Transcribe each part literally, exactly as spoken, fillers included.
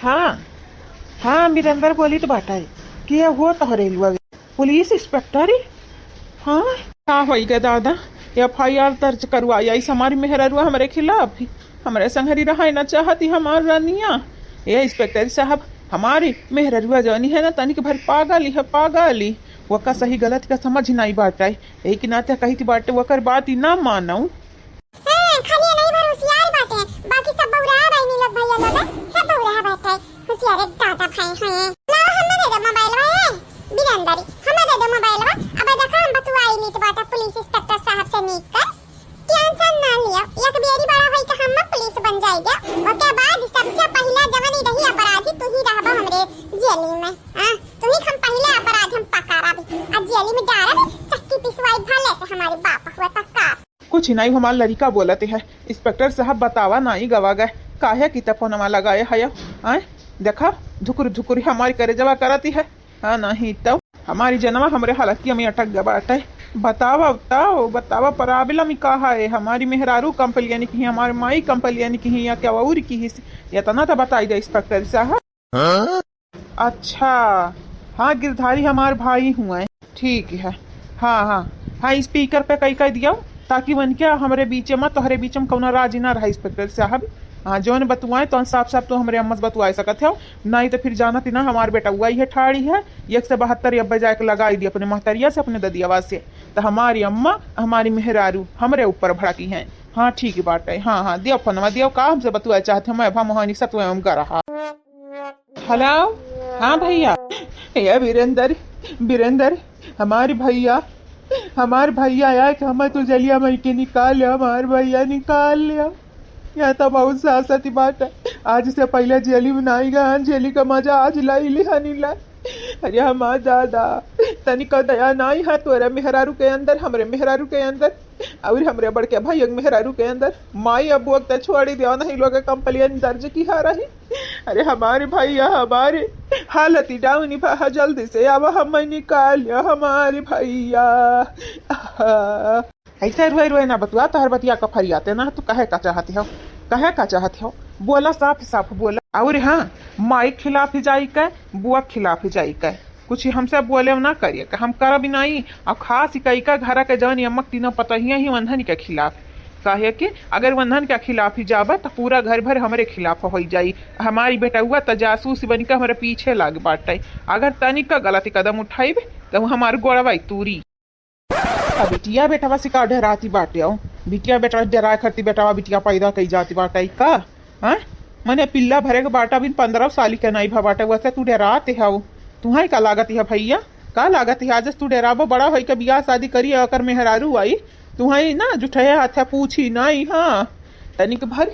हाँ, हाँ, वीरेंद्र बोलित बाटइ कि ये हो तोहरे लुआ पुलिस इंस्पेक्टर ही? हाँ, का होई गे दादा, एफ आई आर दर्ज करवाई आइस हमारी मेहररुआ हमरे खिलाफ ही, हमरे संगरी रहइ ना चाहती हमार रानिया। ए इंस्पेक्टर साहब, हमारी मेहररुआ जौनी है ना, तनिक भर पागल ही है, पागल ही। वका सही गलत का समझ नाई बाटइ, यही के नाते कहित बाटे वकर बात ही ना मानउ। हाँ, खाली नहीं भर होशियार बाटे, बाकी सब बौरा बाई नी लोग भैया लोग, सब बौरा बाटे, होशियार एक दादा भाई हैं। लाओ, हमें दे दो मोबाइल भाई, बिरंदरी, हमें दे दो मोबाइल बा। अब देखा, हम बतुआई नीत बाटे पुलिस इंस्पेक्टर साहब से नीक कर, टेंशन ना लियो, एक बेरी बड़ा होई तो हम पुलिस बन जाएगा। ओके बाद सबसे पहला जवन ही रही अपराधी तू ही रहबो हमरे जेली में। हाँ, तू ही हम पहले अपराधी हम पकड़ब, आ जेली में डारब, चक्की पिसवाई भले से हमारे बाप हुआ तक का। कुछ नहीं, हमार लड़िका बोलत है, इंस्पेक्टर साहब बतावा नाई गवा गए, काहे की त फोनवा लगाए है? आए, देखा, धुकुर धुकुर हमारी करे जवा करती है। हाँ, नहीं तो हमारी जनवा हमरे हलकिया में अटक गवा बाटे। बतावा, बताओ, बतावा, प्रॉब्लम ही का है? हमारी मेहरारू कंप्लेन की, हमारी माई कंप्लेन की, या क्या और की ही? इतना तो बताई दे इंस्पेक्टर साहब। हाँ? अच्छा, हाँ, गिरधारी हमार भाई हुए। ठीक है। हाँ, हाँ, हाँ, स्पीकर पे कई कह दिया, ताकि वनके हमरे बीच में, तोहरे बीच में कौनो राज ना रहा इंस्पेक्टर साहब। हाँ, जौन बतुआए तो साफ साफ तो हमरे अम्मा से बतुआए सकत हो, नहीं तो फिर जानत ही ना हमार बेटा हुआ ही ठाड़ी है, एक से बहत्तर अब्बे जाके लगाई दी अपने महतरिया से, अपने ददियावा से। तो हमारी अम्मा, हमारी मेहरारू हमरे ऊपर भड़की हैं। हाँ, ठीक बाटे। हाँ, हाँ, दियो फोनवा, दियो, का हमसे बतुआए चाहत हो? मैं भा मोहनी सतुआ हम गरहा। हेलो, हाँ भैया, ए वीरेंद्र, वीरेंद्र, हमार भैया, हमार भैया आया कि हमें तो जेलिया में के निकाल लिया, हमार भैया निकाल लिया। यह तो बहुत सासत बात है, आज से पहले जेली में नहीं गया, जेली का मजा आज लाई लिया नहीं ला। अरे हमार दादा, तनिको दया नाई है तोरे मेहरारू के अंदर, हमरे मेहरारू के अंदर, और हमरे बड़के भाई के मेहरारू के अंदर। माई अब वक्त छोड़ी दिया, नहीं लोग कंप्लेन दर्ज की हा रही। अरे हमारे भैया, हमारे हालत ही डाउन ही भा, जल्दी से आवा, हम निकाल लिया हमारे भैया। आहा। ऐसे रोए रोए ना बतुआ, तोहर बतिया का फरियाते ना, तू कहे का चाहती हो, कहे का चाहती हो, बोला साफ साफ बोला। और हाँ, माई खिलाफ ही जाई के, बुआ खिलाफ ही जाई के, कुछ हमसे बोले ना करिए के, हम करब ही नहीं। और खास ही कई का घर के जौन अम्मक तीनों पतोहिया ही वंधन के खिलाफ, काहे कि अगर वंधन के खिलाफ ही जाबे तो पूरा घर भर हमरे खिलाफ हो जाई। हमारी बेटउआ तो जासूस बन के हमरे पीछे लाग बाटे, अगर तनिक गलत कदम उठाइबे तो हमार गोड़वा तूरी। अब बिटिया बेटवा से का डराती बाटे हो? बिटिया बेटवा डराए खातिर बेटवा बिटिया पैदा कई जाती बाटे का? हाँ? मने पिल्ला भरे के बाटा बिन पन्द्रह साल के नाई भा बाटे, वैसे तू डराते हो। तुहाई का लागत है भैया? का लागत है? आज तू डराबो, बड़ा होई के बियाह शादी करी, अगर मेहरारू आई, तुहाई ना जुठे हाथे पूछी नाई, हाँ। तनिक भर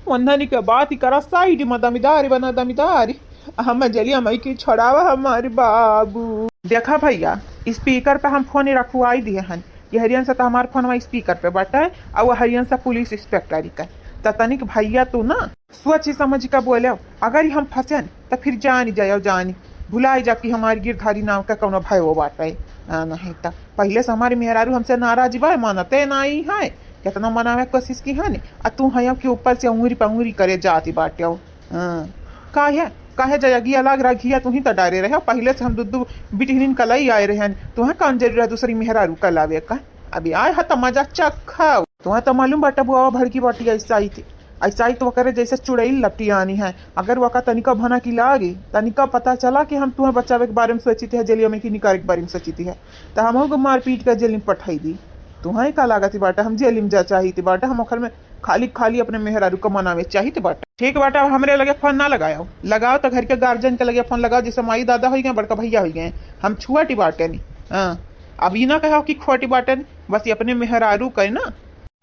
वंदनी के बात ही करा, साइड में दमिदारी बना दमिदारी। हम जलिया माई की छोड़ावा हमारे बाबू। देखा भैया, स्पीकर पे हम फोन रखवाई दिए हन, ये हरियन से तो हमार फोनवा स्पीकर पे बाटे, और वो हरियन से पुलिस इंस्पेक्टर का। त तनिक भैया तू ना सोची समझ के बोले, अगर ही हम फंसेन त फिर जानी जाए, जानी भुलाई जा कि हमारी गिरधारी नाम का कौनो भय वो बाटे। आ, नहीं त पहले से हमारी मेहरारू हमसे नाराज बा, मानते नाई है, कितना मनावे कोशिश की है, आ तू है कि ऊपर से उंगरी पे उंगरी करे जाती बाटे। हाँ, काहे, काहे जयगिया लाग रखिया, तू ही त डारे रहे, पहले से हम दू दू बिटिहनिन कलाई आए रहे, तुहे कौन जरूरत है दूसरी मेहरारू कलावे का? अभी आए है त मजा चखा। तुहे त मालूम बाटे बुआ भड़की बाटी ऐसा ही थी, ऐसा ही तो करे जैसे चुड़ैल लपटी आनी है। अगर वका तनिका भना की लागी, तनिका पता चला कि हम तुहे बचावे के बारे में सोची थी, जेलिया में की निकाले के बारे में सोची थी है, त हम को मारपीट कर जेल में पठाई दी। तुहे का लागत ही बाटे हम जेल में जा चाही थी बाटे, हम ओखर में खाली खाली अपने मेहरारू का मनावे चाहित बाटे। ठीक बाटे, अब हमरे लगे फोन ना लगाओ, लगाओ तो घर के गार्जियन के लगे फोन लगाओ, जैसे माई दादा होई गए, बड़का भैया होई गए, हम छुआटी बाटे नी। हाँ, अब ई ना कहो कि खोटी बाटे नी, बस ये अपने मेहरारू का ना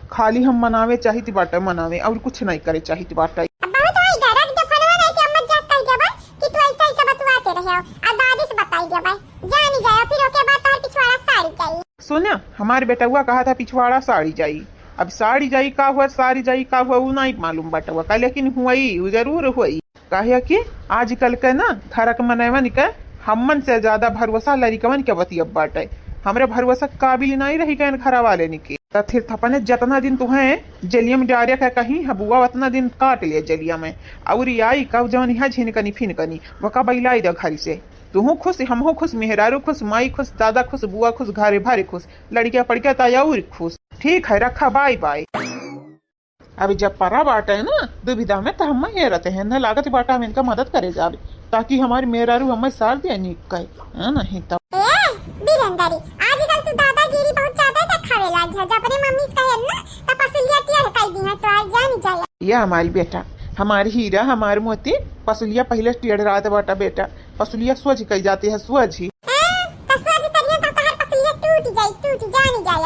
खाली हम मनावे चाहित बाटे, मनावे, और कुछ नहीं करे चाहित बाटे। अब बहुत होई गए, रख दे फोनवा, नहीं कि अम्मा जात कह देबे कि तू ऐसा ऐसा बतुआते रहे हो, आ दादी से बताई देबे, जानी जाए, फिर ओके बाद तोहर पिछवाड़ा साड़ी चाहिए। सुन, हमार बेटउआ कहा था पिछवाड़ा साड़ी जाई। अब साड़ी जाई का हुआ, साड़ी जाई का हुआ, उ नाई मालूम बाटे हुआ का, लेकिन हुई, उ जरूर हुई। काहे कि आजकल के ना घर के मनैवन के हमन से ज्यादा भरोसा लड़िकवन के बतियब बाटे। हमरे भरोसा के काबिल नाई रही गए घर वाले निके। त फिर थपने जतना दिन तुहें जेलिया में डारे के कहीं ह बुआ, उतना दिन काट लिया जेलिया में। अउर आई कब जौन यहाँ झिनकनी फिनकनी, वका बैलाई दे घर से। तुहूँ खुश, हमहूँ खुश, मेहरारू खुश, माई खुश, दादा खुश, बुआ खुश, घरे भरे खुश, लड़किया पड़किया त अउर खुश। ठीक है, रखा, बाय बाय। अब जब परा बाटे ना दुविधा में, त हम ये रहते हैं ना, लागत बाटा हम इनका मदद करे जाबे, ताकि हमारी मेहरारू हमें सार दिया नीक कहे, हाँ, नहीं तब। ए, बीरेंदरी, आजकल तू दादागिरी बहुत ज्यादा देखावे लाग है। जब अपने मम्मी से कहे ना, त पसलिया टेढ़ कर दी है, तो आज जान जाए। ये हमारी बेटा, हमारी हीरा, हमारी मोती, पसलिया पहले टेढ़ रहत बाटा बेटा, पसलिया सोझ कई जाती है, सोझ ही। हाँ, त सोझ करिया त तोहर पसलिया टूट जाई, टूट जानी जाई।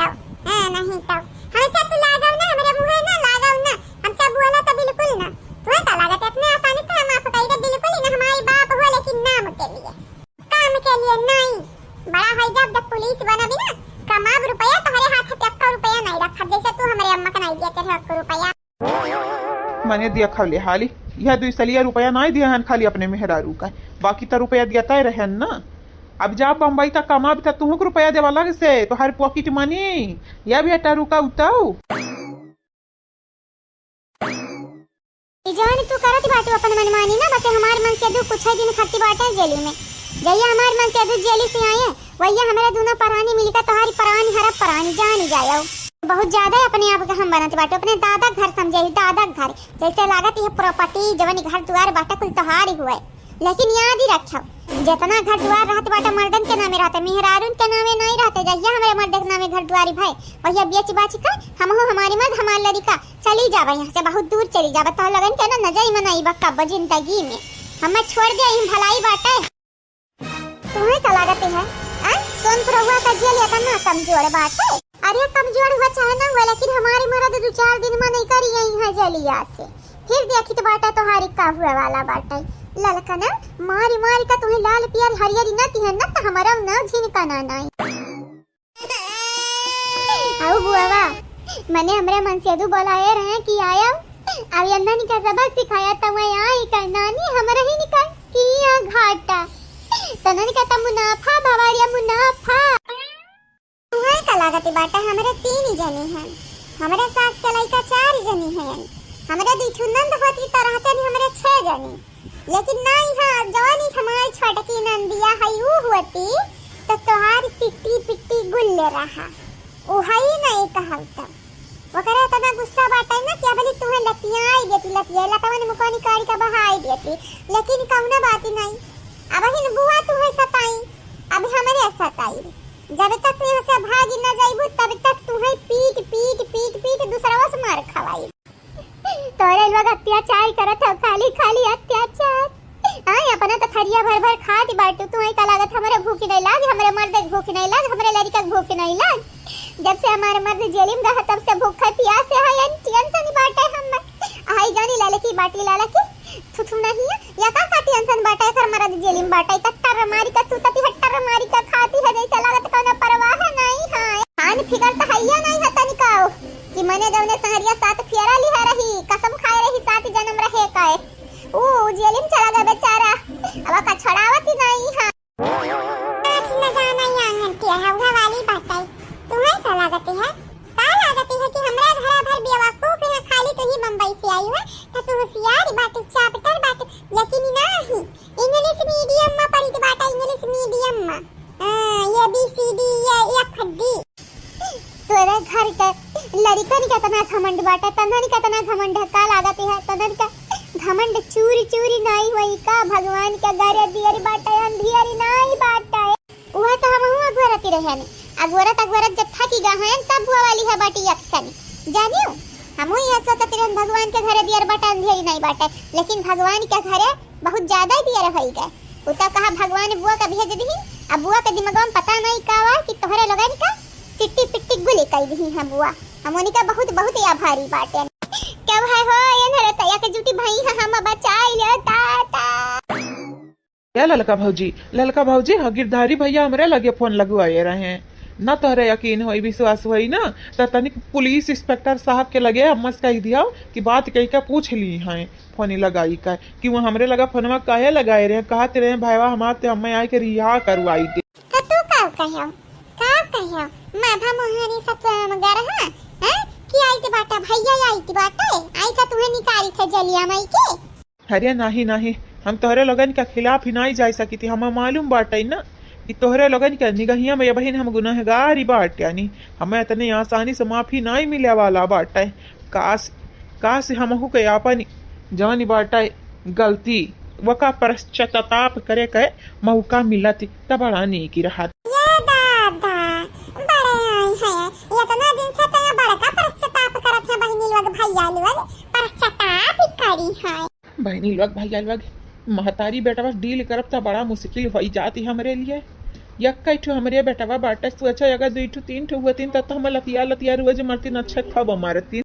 हाँ, नहीं तब। हमसे तू लागव ना, हमरे मुँहे ना लागव ना। हमसे बोला त बिल्कुल ना। तुम्हें का लागत है, इतने आसानी से हम माफ कई दे? बिल्कुल ही ना, हमारी बाप हो लेकिन नाम के लिए। काम के लिए नहीं। बड़ा है जब, जब पुलिस बनबी ना, कमाब रुपया, तोहरे हाथ पे एक्को रुपया नहीं रखब, जैसे तू हमरे अम्मा के नहीं देते रहे एक्को रुपया। मने दिया खवले हाली, यह दुई सलिया रुपया नाई दिया हन खाली अपने मेहरारू का, बाकी त रुपया दिया तय रहन ना। अब जा बम्बई तक कमा भी त तुहूँ के रुपया देवा लग से, तोहार पॉकेट मनी। या बेटा रुका उताऊ। ई जौन तू करत बाटू अपन मनमानी ना, बस हमार मन से दू कुछ दिन खत्ती बाटे जेली में। जइया हमार मन से दू जेली से आए, वइया हमरे दोनों परानी मिलकर तोहारी परानी हरप परानी जानी जायो। बहुत ज्यादा अपने आप के हम बनत बाटे, अपने दादा के घर समझे ही, दादा के घर। जैसे लागत यह प्रॉपर्टी जवन घर दुआर बाटे कुल तोहारी हुए, लेकिन याद ही रखो, जितना घर दुआर रहत बाटे मर्दन के नामे रहते, मेहरारून के नामे नहीं रहते। जहिया हमरे मर्द के नामे घर दुआरी भय, वहिया बेच बाच कर हमहू हमारी मर्द हमार लड़िका चली जाबे यहाँ से, बहुत दूर चली जाबे। तो लगन के ना नजर में नहीं बा कब जिंदगी में हमें छोड़ दे, यही भलाई बाटे। तुम्हें का लागत है? आ? सोनपुरवा का जेल इतना कमजोर बाटे? अरे कमजोर हुआ चाहे ना हुआ, लेकिन हमारे मर्द दो चार दिन में नहीं करी यही है जेलिया से। फिर देखी तो बाटे तोहारी का हुए वाला बाटे। ललकना मारी मारी का तुम्हें लाल पियर हरियरी न तिहन न तो हमारा ना झिनका ना नाई। आओ बुआवा, मने हमरे मनसेदू बोलाए रहे कि आयो। अब यंदन का सबक सिखाया त मैं आई का नानी हमरे ही निकल किया घाटा। तनन का त मुनाफा भवारिया मुनाफा। तुहई का लागत बाटा हमरे तीन जनी हैं, हमरे सास के लइका चार जनी हैं, हमरे दुई ठो नंद होती त रहते भी हमरे छह जनी। लेकिन नाई है, जौन ई हमारी छोटकी नंदिया है, ऊ होती, तो तोहार सिट्टी पिट्टी गुल्ले रहा। ऊ है ही नहीं कहल तो। ओकरे इतना गुस्सा बाटे ना कि अबली तुहे लतियाई देती, लतियाई लतवन मुकोनी काढ़ी का बहाई देती। लेकिन कौनो बात ही नहीं। अब हिन बुआ तुहे सताई, अब हमरे सताई। जब तक तू यहाँ से भागी न जाइबू, तब तक तुहे पीट, पीट, पीट, पीट दूसरा से मार खवाई। तोरे लोग अत्याचार करत हो, खाली खाली अत्याचार। आय, अपना तो थरिया भर भर खात बाटू, तू ही का लागत, हमरे भूख नहीं लाग, हमरे मर्द के भूख नहीं लाग, हमरे लड़का के भूख नहीं लाग। जब से हमारे मर्द जेल में रहा, तब से भूख है, प्यास है, यानी टेंशन बाटे हम। आई जानी लालकी बाटी लालकी, थुथु नहीं है, या का का टेंशन बाटे, एकर मर्द जेल में बाटे, त टर मारी का सुतती है, टर मारी का खाती है, जैसे लागत कोनो परवाह नहीं है। खान फिकर त हैया नहीं है तनिकाओ। कि मने जौने सहरिया सात फेरा लिहा रही, कसम खाए रही सात जन्म रहे काए। ऊ जेलिम चला गए बेचारा, अब का छोड़ावत ही नहीं है। आज न जाना ये आंगन के है, उहे वाली बात आई। तुम्हें का लागत है? का लागत है कि हमरा घरा भर बेवकूफ है, खाली तू ही बम्बई से आई हुआ, तो तू होशियार बाटू, चापटर बाटू, लेकिन नहीं, इंग्लिश मीडियम में पढ़ी बाटा, इंग्लिश मीडियम में। हाँ, A B C D, ये F D। तोरे घर के लड़िकन के इतना घमंड बाटे, तनन के इतना घमंड है, का लागत है? तनन के घमंड चूरी चूरी नाई होई का? भगवान के घरे दियर बाटे, अंधियर नाई बाटे। उहे तो हमहू अगोरती रहे ने, अगोरत अगोरत जब थकी गा हैं, तब बुआ वाली है बाटी अक्सनी। जानियो, हमहू यह सोचत रहन, भगवान के घरे दियर बाटे, अंधेरी नाई बाटे, लेकिन भगवान के घरे बहुत ज्यादा ही दियर होई गए। उ तो कहा भगवान बुआ का भेज दिही, अब बुआ के दिमाग में पता नहीं का हुआ कि तोहरे लोगन का सिट्टी पिट्टी गुली कई दिही है बुआ। हम उनका बहुत बहुत आभारी बाटे। क्यों है हो, ये नरे तैया के जुटी भाई है, हम बचाई ले दादा। ए ललका भौजी, ललका भौजी, हाँ, गिरधारी भैया हमरे लगे फोन लगवाए रहे। ना तोहरे यकीन होई, विश्वास होई ना, त तनिक पुलिस इंस्पेक्टर साहब के लगे हमस कह दिया कि बात कह के पूछ ली हैं, फोन लगाई का कि वो हमरे लगा फोनवा काहे लगाए रहे, कहत रहे, "भाईवा हमार ते हमें आए के रिहा करवाई दे।" तो तू का कहो, का कहियो, माँ भा मोहनी सब, अम, गरहा, हैं? कि आइत बाटा, भैया आइत बाटे, आई का तुहे निकाली थे जलिया माई के? अरे नाही, नाही, हम तोहरे लोगन के खिलाफ ही नाही जाए सकी थी। हमें मालूम बाटे ना कि तोहरे लोगन के निगहिया में ये बहिन हम गुनहगारी बाटे, यानी हमें इतने आसानी से माफी नाही मिले वाला बाटे। काश, काश हमहू के आपन जौन बाटे गलती, वका पश्चाताप करे के मौका मिलत, त बड़ा नीक रहत। ये दादा, बड़े आई हैं, इतना दिन से तो ये बड़का पश्चाताप करत हैं बहिनी लोग, भैया लोग, पश्चाताप ही करी हैं। बहिनी लोग, भैया लोग, महतारी बेटवा डील करब त बड़ा मुश्किल होई जाती हमरे लिए। यक्का ठो हमरे बेटवा बाटे, सोचा अगर दुई ठो, तीन ठो हुआ तीन, तब तो हम लतिया लतिया रोज मरती, अच्छा खाबा मारती।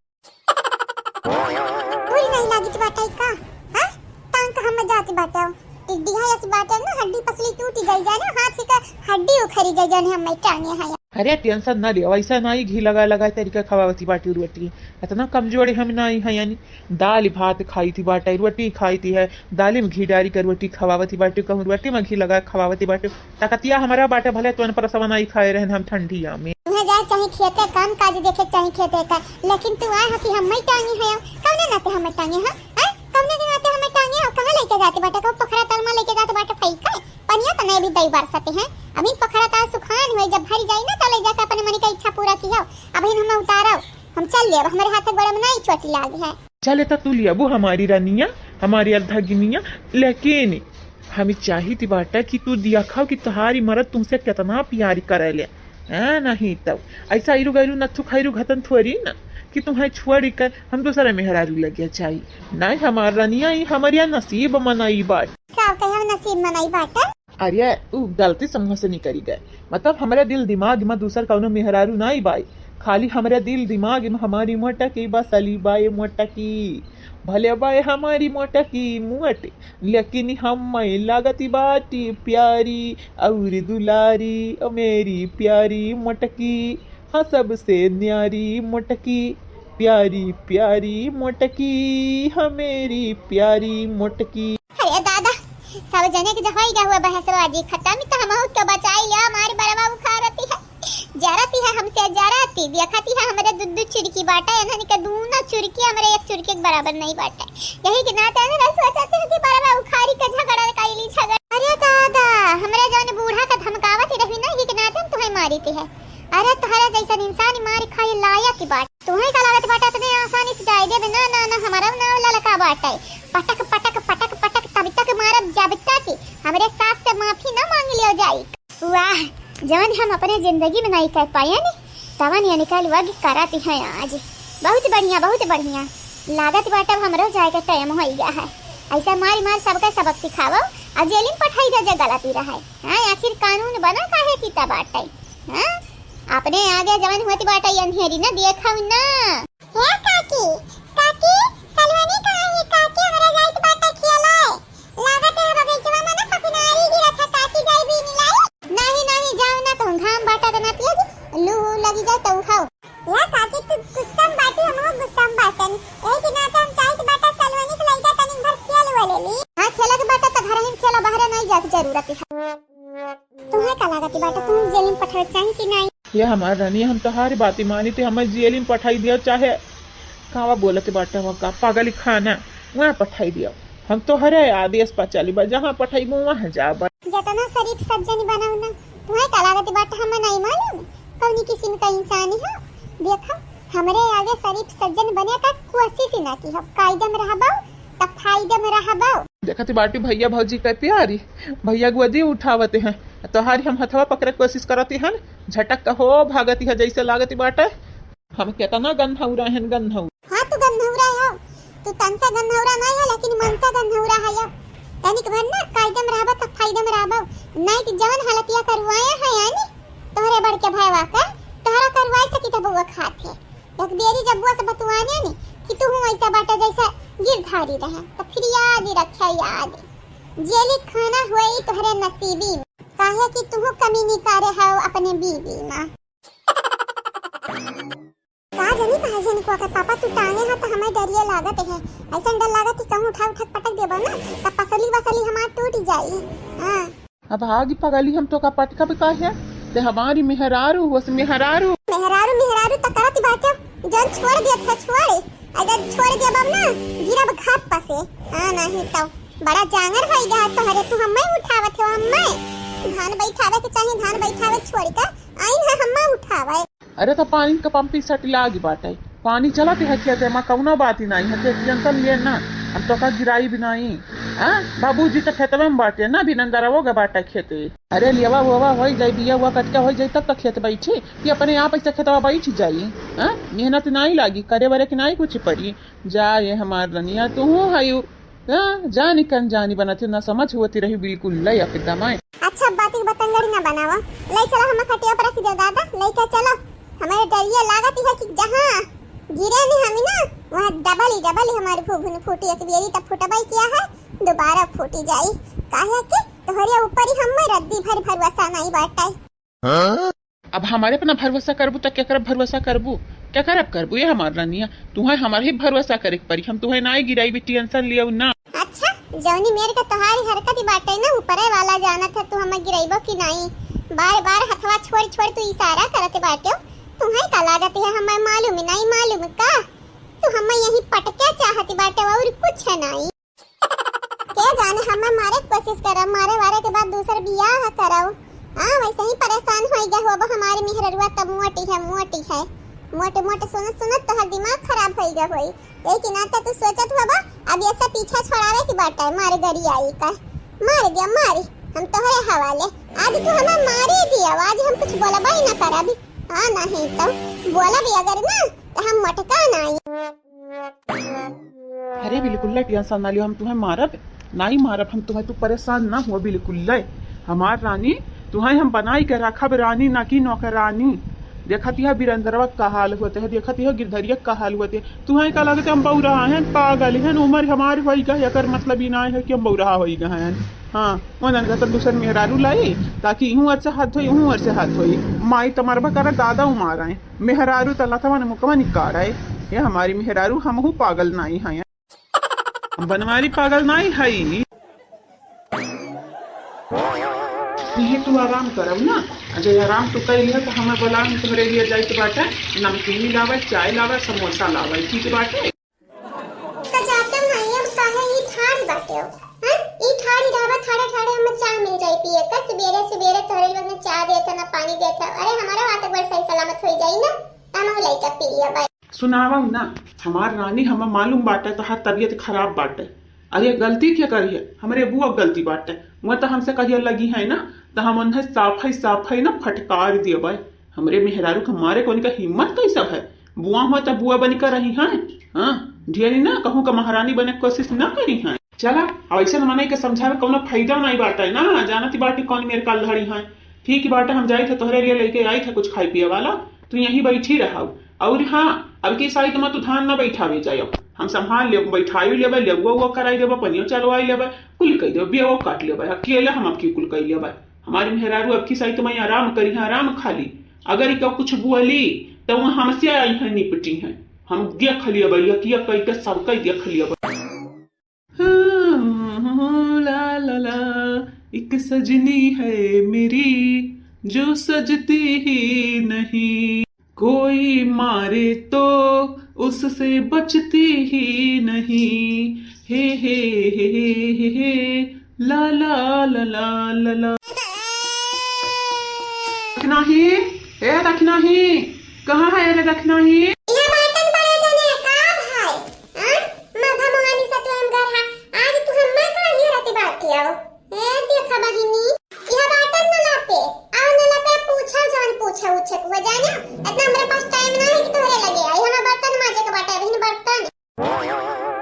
भूल नहीं लागित बाटे का? हाँ? टांग का हम जात बाटे। टिड्डी है ऐसी बाटे ना, हड्डी पसली टूटी जाई जाने, हाथ ही का हड्डी उखरी जाई जाने हम टांगे हैं। अरे टेंशन ना लियो, वैसा ना ही घी लगा लगा तरीका खवावती बाटी रोटी। इतना कमजोर हम ना ही है, यानी दाल भात खाई थी बाटे, रोटी खाई थी है, दाल में घी डारी कर रोटी खवावती बाटी, कहूँ रोटी में घी लगा खवावती बाटी। ताकतिया हमारा बाटे, भले तोन पर सवा नाई खाए रहन हम ठंडिया में। तुम्हें जाए चाहे खेते काम काज देखे चाहे खेते का, लेकिन तू आए हो कि हम मैं टांगे हैं, कौने नाते हम टांगे हैं? हैं? कौने के नाते हम टांगे हो? कहाँ लेके जाते बाटे? कहूँ पोखरा तल में लेके जाते बाटे, फेंक के? पनिया तो नहीं भी दई बरसते हैं। अभी पोखरा ताल सुखान हुए, जब भर जाई ना, तो ले जाके अपने मन के इच्छा पूरा किया। अभी हम उतारो, हम चल ले, अब हमारे हाथ गोड़ में नहीं चोट लागे है। चले तो तू लियाबू हमारी रनिया, हमारी अर्धगिनिया, लेकिन हम चाहित बाटा कि तू दिया खाओ कि तोहारी मरद तुमसे कितना प्यार करे ले। हाँ, नहीं तब ऐसा इरु गैरु नथु खैरु घतन थोड़ी ना कि तुम्हें छोड़ कर हम दूसरा मेहरारू लगे चाहिए। नहीं, हमार रनिया, ई हमारे नसीब मनाई बाट। का कहे हम नसीब मनाई बाटे? अरे, उ गलती समझ से निकरी गए। मतलब, हमरे दिल दिमाग में दूसर कौनो मेहरारू नाई बाई, खाली हमरे दिल दिमाग में हमारी मोटकी बसली बाए मोटकी। भले बाए हमारी मोटकी मोट, लेकिन हम मैं लागती बाटी प्यारी और दुलारी, ओ मेरी प्यारी मोटकी, हाँ, सबसे न्यारी मोटकी, प्यारी प्यारी मोटकी, हाँ, मेरी प्यारी मोटकी। अरे दादा, सब जने के जब होई गया हुआ बहसबाजी खत्म, तो हमहू के बचाई लिया, हमारी बरवा उखारती है, जरती है हमसे, जरती, देखती है हमरे दू दू चुरकी बाटे, इन्हन के दूना चुरकी हमरे एक चुरकी के बराबर नहीं बाटे। यही के नाते हम सोचते हैं कि बरवा उखारी के झगड़ा कइली झगड़ा। अरे दादा, हमरे जौन बूढ़ा के धमकावत ही रही ना, यही के नाते हम तुम्हें मारी थी है। अरे तोहरे जैसन इंसान मार खाए लायक ही बाटे। तुम्हें का लागत बाटे इतने आसानी से जाए देबे? ना, ना, ना, हमारा ना ललका बाटे। पटक, पटक, पटक, पटक तब तक मारब जब तक हमरे सास से माफी ना मांग लियो जाई। वाह, जवन हम अपने जिंदगी में नहीं कर पाए नी, तवन ये निकल वग करत हैं आज। बहुत बढ़िया, बहुत बढ़िया। लागत बाटे अब हमरो जाए के टाइम हो गया है। ऐसा मारी मार सबके सबक सिखावो और जेल में पठाई दे जे गलती रहे। हाँ, आखिर कानून बना काहे की तब बाटे? हाँ, अपने आगे जवन होती बाटे अंधेरी ना देखो ना। हे काकी, काकी, सलवानी कहाँ है? काकी, हमरा जाइत बाटे खेले। लागत है बगीचवा में ना पकनारी गिरत है, काकी जाई बीनी लाई। नहीं, नहीं, जाओ ना, तुम घाम बाटा के ना पियो जी, लू लगी जाए तो उठाओ। या काकी, तू गुस्सा में बाटी, हम गुस्सा में बाटन। यही के नाते हम चाहित बाटा सलवानी के लइका तनी भर खेल वो ले ली। हाँ, खेले के बाटा तो घर ही में खेला, बाहर नहीं जाए के जरूरत है। तुम्हें का लागत बाटा, तुम जेल में पठावे चाही कि नहीं? ये हमार रानी, हम तोहारी बात मानी थे, हमें जेल में पठाई दिया, चाहे कावा बोलत बाटे, वहाँ का पागल खाना, वहाँ पठाई दिया। हम तोहरे आदेश पर चली बा, जहाँ पठाईबो वहाँ जाबा। जतना शरीफ सज्जन बनाऊ ना, तुम्हें का लागत बाटे, हमें नहीं मालूम कौनी किस्म का इंसान हो। देखो, हमरे आगे शरीफ सज्जन बने का कोशिश ही ना की हो। कायदे में रहबो, त फायदे में रहबो। देखत बाटी भैया भौजी के प्यारी, भैया गोदी उठावत हैं, तोहारी हम हथवा पकड़े के कोशिश करत हन, झटक के हो भागत है, जैसे लागत बाटे हम केतना गन्हौरा हन, गन्हौरा। हाँ, तू गन्हौरा हो, तू तन से गन्हौरा नहीं हो, लेकिन मन से गन्हौरा है यो। तनिक भर ना कायदे में रहबो त फायदे में रहबो, नहीं कि जवन हालतिया करवाया है यानी तोहरे बड़के भैया के, तोहरा करवाए सकी त बउआ खात है। एक बेरी जब बुआ से बतुआने नी कि तू हूँ ऐसा बाटे जैसे गिरधारी रहे, तो फिर याद ही रखे, याद। जेली खाना हुए ही तोहरे नसीबी में, काहे कि तू कमी निकारे हो अपने बीवी में। का जनी भाई जन को के पापा तू टांगे है तो हमें डरिए लागत है, ऐसा डर लागत कि कहूँ उठा उठा के पटक देबो ना, तब पसली वसली हमार टूट जाई। हाँ। अब भागी पगली, हम तो का पटकब का है? ते हमारी मेहरारू, बस मेहरारू। मेहरारू, मेहरारू त करत बाटे, जन छोड़ दिया था, छोड़े। अगर छोड़ दिया बाब ना, गिरब घाप पसे। हाँ, नहीं तो बड़ा जांगर होई गया तोहरे, तू हम्मे उठावत हो, हम्मे। धान बैठावे के चाही, धान बैठावे छोड़ के, आइन है हम्मे उठावे। अरे, तो पानी का पंपी सट लागी बाटे, पानी चलत है खेते में, कौनो बात ही नहीं है, ते टेंशन ले ना, हम तो का गिराई भी नहीं। हाँ, बाबूजी तो खेतवे में बाटे ना, बिनंदरवो के बाटे खेते। अरे, लियावा उवा होई जाई, बिया उवा कटका होई जाई, तब तो खेत बैठी, कि अपने आप ऐसे खेतवा बैठ जाई। हाँ, मेहनत नहीं लागी, करे वरे के नहीं कुछ पड़ी। जा ये हमार रनिया, तू हूँ हयू। हाँ, जानी कन जानी बनत हो, ना समझ होती रही बिल्कुल, ले एकदम आए। अच्छा, बात की बतंगड़ी ना बनावा, ले चलो हम खटिया पर रख दे दादा, लेके चलो। हमारे डरिया लागत है कि जहाँ गिरे नहीं हम ना, वहाँ डबल ही डबल ही हमारे भूभुन फूटी, एक बेरी तब फुटबाई किया है, दोबारा फूटी जाई। काहे कि तोहरे ऊपर ही हमें रद्दी भर भरोसा नहीं बाटे। अब हमारे अपना भरोसा करबू त केकर भरोसा करबू? केकर अब करबू? ये हमार रनिया, तुहे हमारे ही भरोसा करे के पड़ी। हम तुहे ना गिराई भी, टेंशन लियो ना। अच्छा, जौनी मेर का तोहारी हरकत ही बाटे ना, ऊपरे वाला जानत है तू हमें गिराइबो कि नहीं। बार बार हथवा छोड़ छोड़ तू इशारा करत बाटे, तुहे का लागत है हमें मालूम ही नहीं, मालूम का? तू हमें यही पटके चाहत बाटे और कुछ है नहीं। के जाने, हमें मारे के कोशिश करब, मारे वारे के बाद दूसर बियाह करब। हाँ, वैसे ही परेशान होई गए होबो, हमारे मेहररुआ तब मोटी है, मोटी है। मोटे मोटे सुनत सुनत तोहर दिमाग खराब होई गए होई। यही के नाते तू सोचत होबो, अब ये सब पीछा छोड़ावे के बाटे, मारे गरी आई का। मार दिया, मारी, हम तोहरे हवाले। आज तू हमें मारे दिया, आज हम कुछ बोलबा ही ना करब। हाँ, नहीं तो बोलब अगर ना, तो हम मटका नहीं। अरे बिल्कुल टेंशन ना लियो, हम तुहे मारब, नाई मारब हम तुहे, तू परेशान ना हो बिल्कुल। हमार रानी, तुहे हम बनाई के रखब रानी, ना कि नौकरानी। देखत यह बिरंदरवा का हाल होते है, देखत यह गिरधरिया का हाल होते है। तुहे का लगते हम बौरा हैं, पागल हैं, उम्र हमार होई गए, एकर मतलब ई ना है कि हम बौरा होई गए हैं। हाँ, ओनन का तो दूसर मेहरारू लाई, ताकि इहूँ ओर से हाथ होई, इहूँ ओर से हाथ होई। माई त मरबा करे, दादा उमार आए। मेहरारू त लतवा ने मुकवा निकाल आए। ये हमारी मेहरारू, हमहू पागल नाई है। बनवारी पागल नाई है। इहे तू आराम करब ना, आ जब आराम तू कर लिया तो हमें बोला, हम तोहरे लिए जाइत बाटे, नमकीनी लावे, चाय लावे, समोसा लावे, ठीक बाटे? त जाते माई, अब काहे ई ठाड़ बाटे हो? हैं? ई ठाड़ ही रहबा, ठाड़े ठाड़े हमें चाय मिल जाई पिए का। सुबेरे सुबेरे तोहरे लोग ने चाय देत है, ना पानी देत है। अरे, हमारा बात एक बार सही सलामत होई जाई ना, त हम लइका पी लिया बा। सुनावा ना, हमार रानी, हमें मालूम बाटे तोहार तबीयत खराब बाटे। अरे, गलती के करी है? हमरे बुआ के गलती बाटे। वो तो हमसे कहिया लगी है ना, तो हम उन्हें साफ है, साफ है ना फटकार दिए बाई। हमरे मेहरारू के मारे को उनका हिम्मत कैसा है? बुआ हुआ तो बुआ बन कर रही हैं। हाँ, ढेरी ना कहूँ का महारानी बने के कोशिश ना करी हैं। चला, अब ऐसे मनई के समझावे कौनो फायदा नहीं बाटे ना, जानती बाटी कौन मेरे काल लहड़ी हैं। ठीक बाटे, हम जाई थे तोहरे लिए लेके आई थे कुछ खाए पिए वाला, तू यहीं बैठी रहो। और हाँ, अब की साइड में तू धान ना बैठावे जायो, हम संभाल लेब, बैठाई लेबे, लेबुआ उआ कराई देबे, पनियो चलवाई लेबे, कुल कई देबे, बियाओ काट लेबे, अकेले हम अब की कुल कई लेबे। हमारी मेहरारू अब की साइड में आराम करी हैं, आराम खाली। अगर इका कुछ बोली, तो वो हमसे आई हैं, निपटी हैं। हम देख लिया बा, यकिया कई के सबका देख लिया बा। हाँ, ला, ला, ला, एक सजनी है मेरी, जो सजती ही नहीं, कोई मारे तो उससे बचती ही नहीं। हे, हे, हे, हे, हे, हे, ला, ला, ला, ला, ला, ला। रखना ही, ए रखना ही, कहाँ है रे रखना ही? इहे बाटन बड़े जने, का भाई? हाँ? माँ भवानी सतुआम गरहा, आज तू हम्मा का घेरत बाटियो? ए, देखा बहिनी, इहे बाटन नला पे, आ नला पे पूछा जान पूछा उछे को जाने, इतना हमरे पास टाइम ना है कि तोहरे लगे आई, हमें बर्तन माजे के बाटे, अभी बर्तन।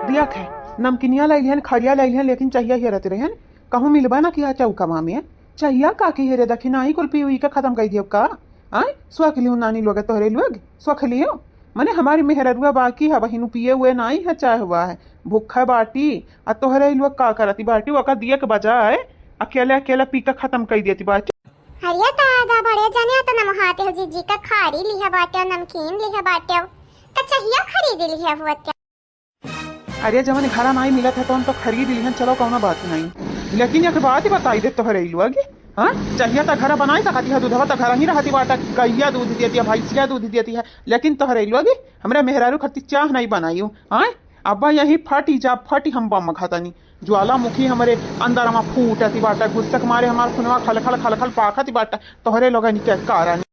देख है, नमकीनिया लइलिहन, खड़िया लइलिहन, लेकिन चहिया हेरत रहन, कहूँ मिलबा ना किहा चौकवा में। चहिया का की हेरे दखिनाही कुल पी उई के खत्म कइ दियो का? आय, स्वख लियो नानी लोग, तोहरे लोग, स्वख लियो। मने हमारी मेहररुआ बाकी है, बहिनु पिए हुए नाई है, चाय हुआ है, भूखा बाटी, आ तोहरे लोग का करती बाटी, ओका दिए के बजाय अकेले अकेले पी के खत्म कइ देती बाटी। हरिया दादा, बड़े जने तो नमहाते हो जीजी का खारी लिहा बाटे, नमकीन लिहा बाटे, का चहिया खरीद लिहा हुआ क्या? अरे, जवन घरा नाई मिलत है, तवन तो खरीद लिहन, चलो, कौनो बात नहीं। लेकिन एक बात बताई दे तोहरे लोग, हाँ, चाहिया त घर बनाई सकती है, दूधवा त घर ही रहती बाटा, गैया दूध देती है, भैंसिया दूध देती है, लेकिन तोहरे लोग हमरे मेहरारू खातिर चाह नहीं बनाई। हाँ, अब यही फटी जा फटी, हम बम घातनी, ज्वालामुखी हमरे अंदर में फूटती बाटा, गुस्सा के मारे हमार खुनवा खलखल खलखल पाखत बाटा, तोहरे लोगन के कारण।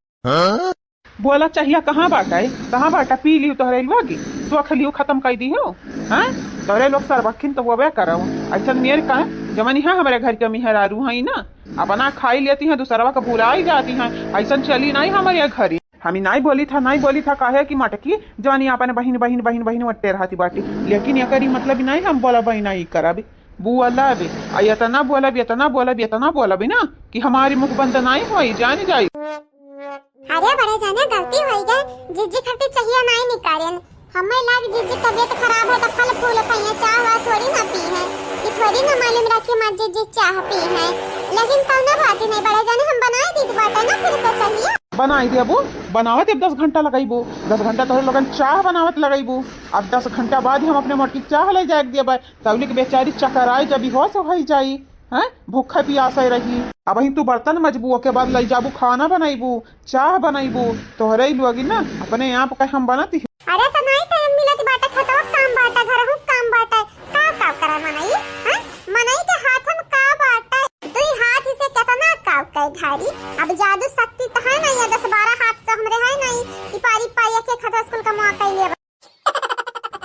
बोला, चाहिया कहाँ बाटा है? कहाँ बाटा? पी लियो तोहरे लोग, सोख लियो, खत्म कर दी हो। हाँ, तोहरे लोग सरबखिन तो होबे करो। ऐसन मेर का जवानी है, हमारे घर के मेहरारू है ना, अपना खाई लेती हैं, दूसरवा का भुलाई जाती हैं। ऐसन चली नहीं हमारे घरे। हम ही नहीं बोली था, नहीं बोली था, काहे कि मटकी जवानी अपन बहिन, बहिन, बहिन, बहिन वट्टे रहती बाटी, लेकिन एकर ई मतलब नहीं हम बोला बहिन नहीं करब। बोलब, आ इतना बोलब, इतना बोलब, इतना बोलब ना कि हमारी मुख बंद नहीं होई, जान जाई। अरे बड़े जाने, गलती होई गए, जिज्जी खातिर चाहिया नहीं निकालेन। हमें लाग जिज्जी तबीयत खराब है तो फल फूल खाइए, चाह वाह थोड़ी ना पी है। ये थोड़ी ना मालूम रखी माँ जिज्जी चाह पी है। लेकिन कौनो बात ही नहीं बड़े जाने, हम बनाए दीत बाटे ना फिर से चाहिया। बनाई देबू, बनावत अब दस घंटा लगैबू, दस घंटा तोहरे लोगन चाह बनावत लगैबू। अब दस घंटा बाद ही हम अपने मोटकी चाह ले जाए देबे। तौलिक बेचारी चकराई जब बेहोश हो जाई, हैं, भूखे पियासे रही। अबहीं तू बर्तन मजबू, ओके बाद लई जाबू, खाना बनैबू, चाह बनैबू, तोहरे ही लोगी ना अपने आप का हम बनत ही। अरे तो नहीं टाइम मिलत बाटे, खेतवा काम बाटे, घरहू काम बाटे, का काम करे मनई, हैं? मनई के हाथ में का बाटे? दुई हाथ से केतना काम कई ढारी। अब जादू शक्ति तो है नहीं है, दस बारह हाथ तो हमरे है नहीं कि पारी पारी एक एक हाथ स्कूल का मुआ कई लेबे।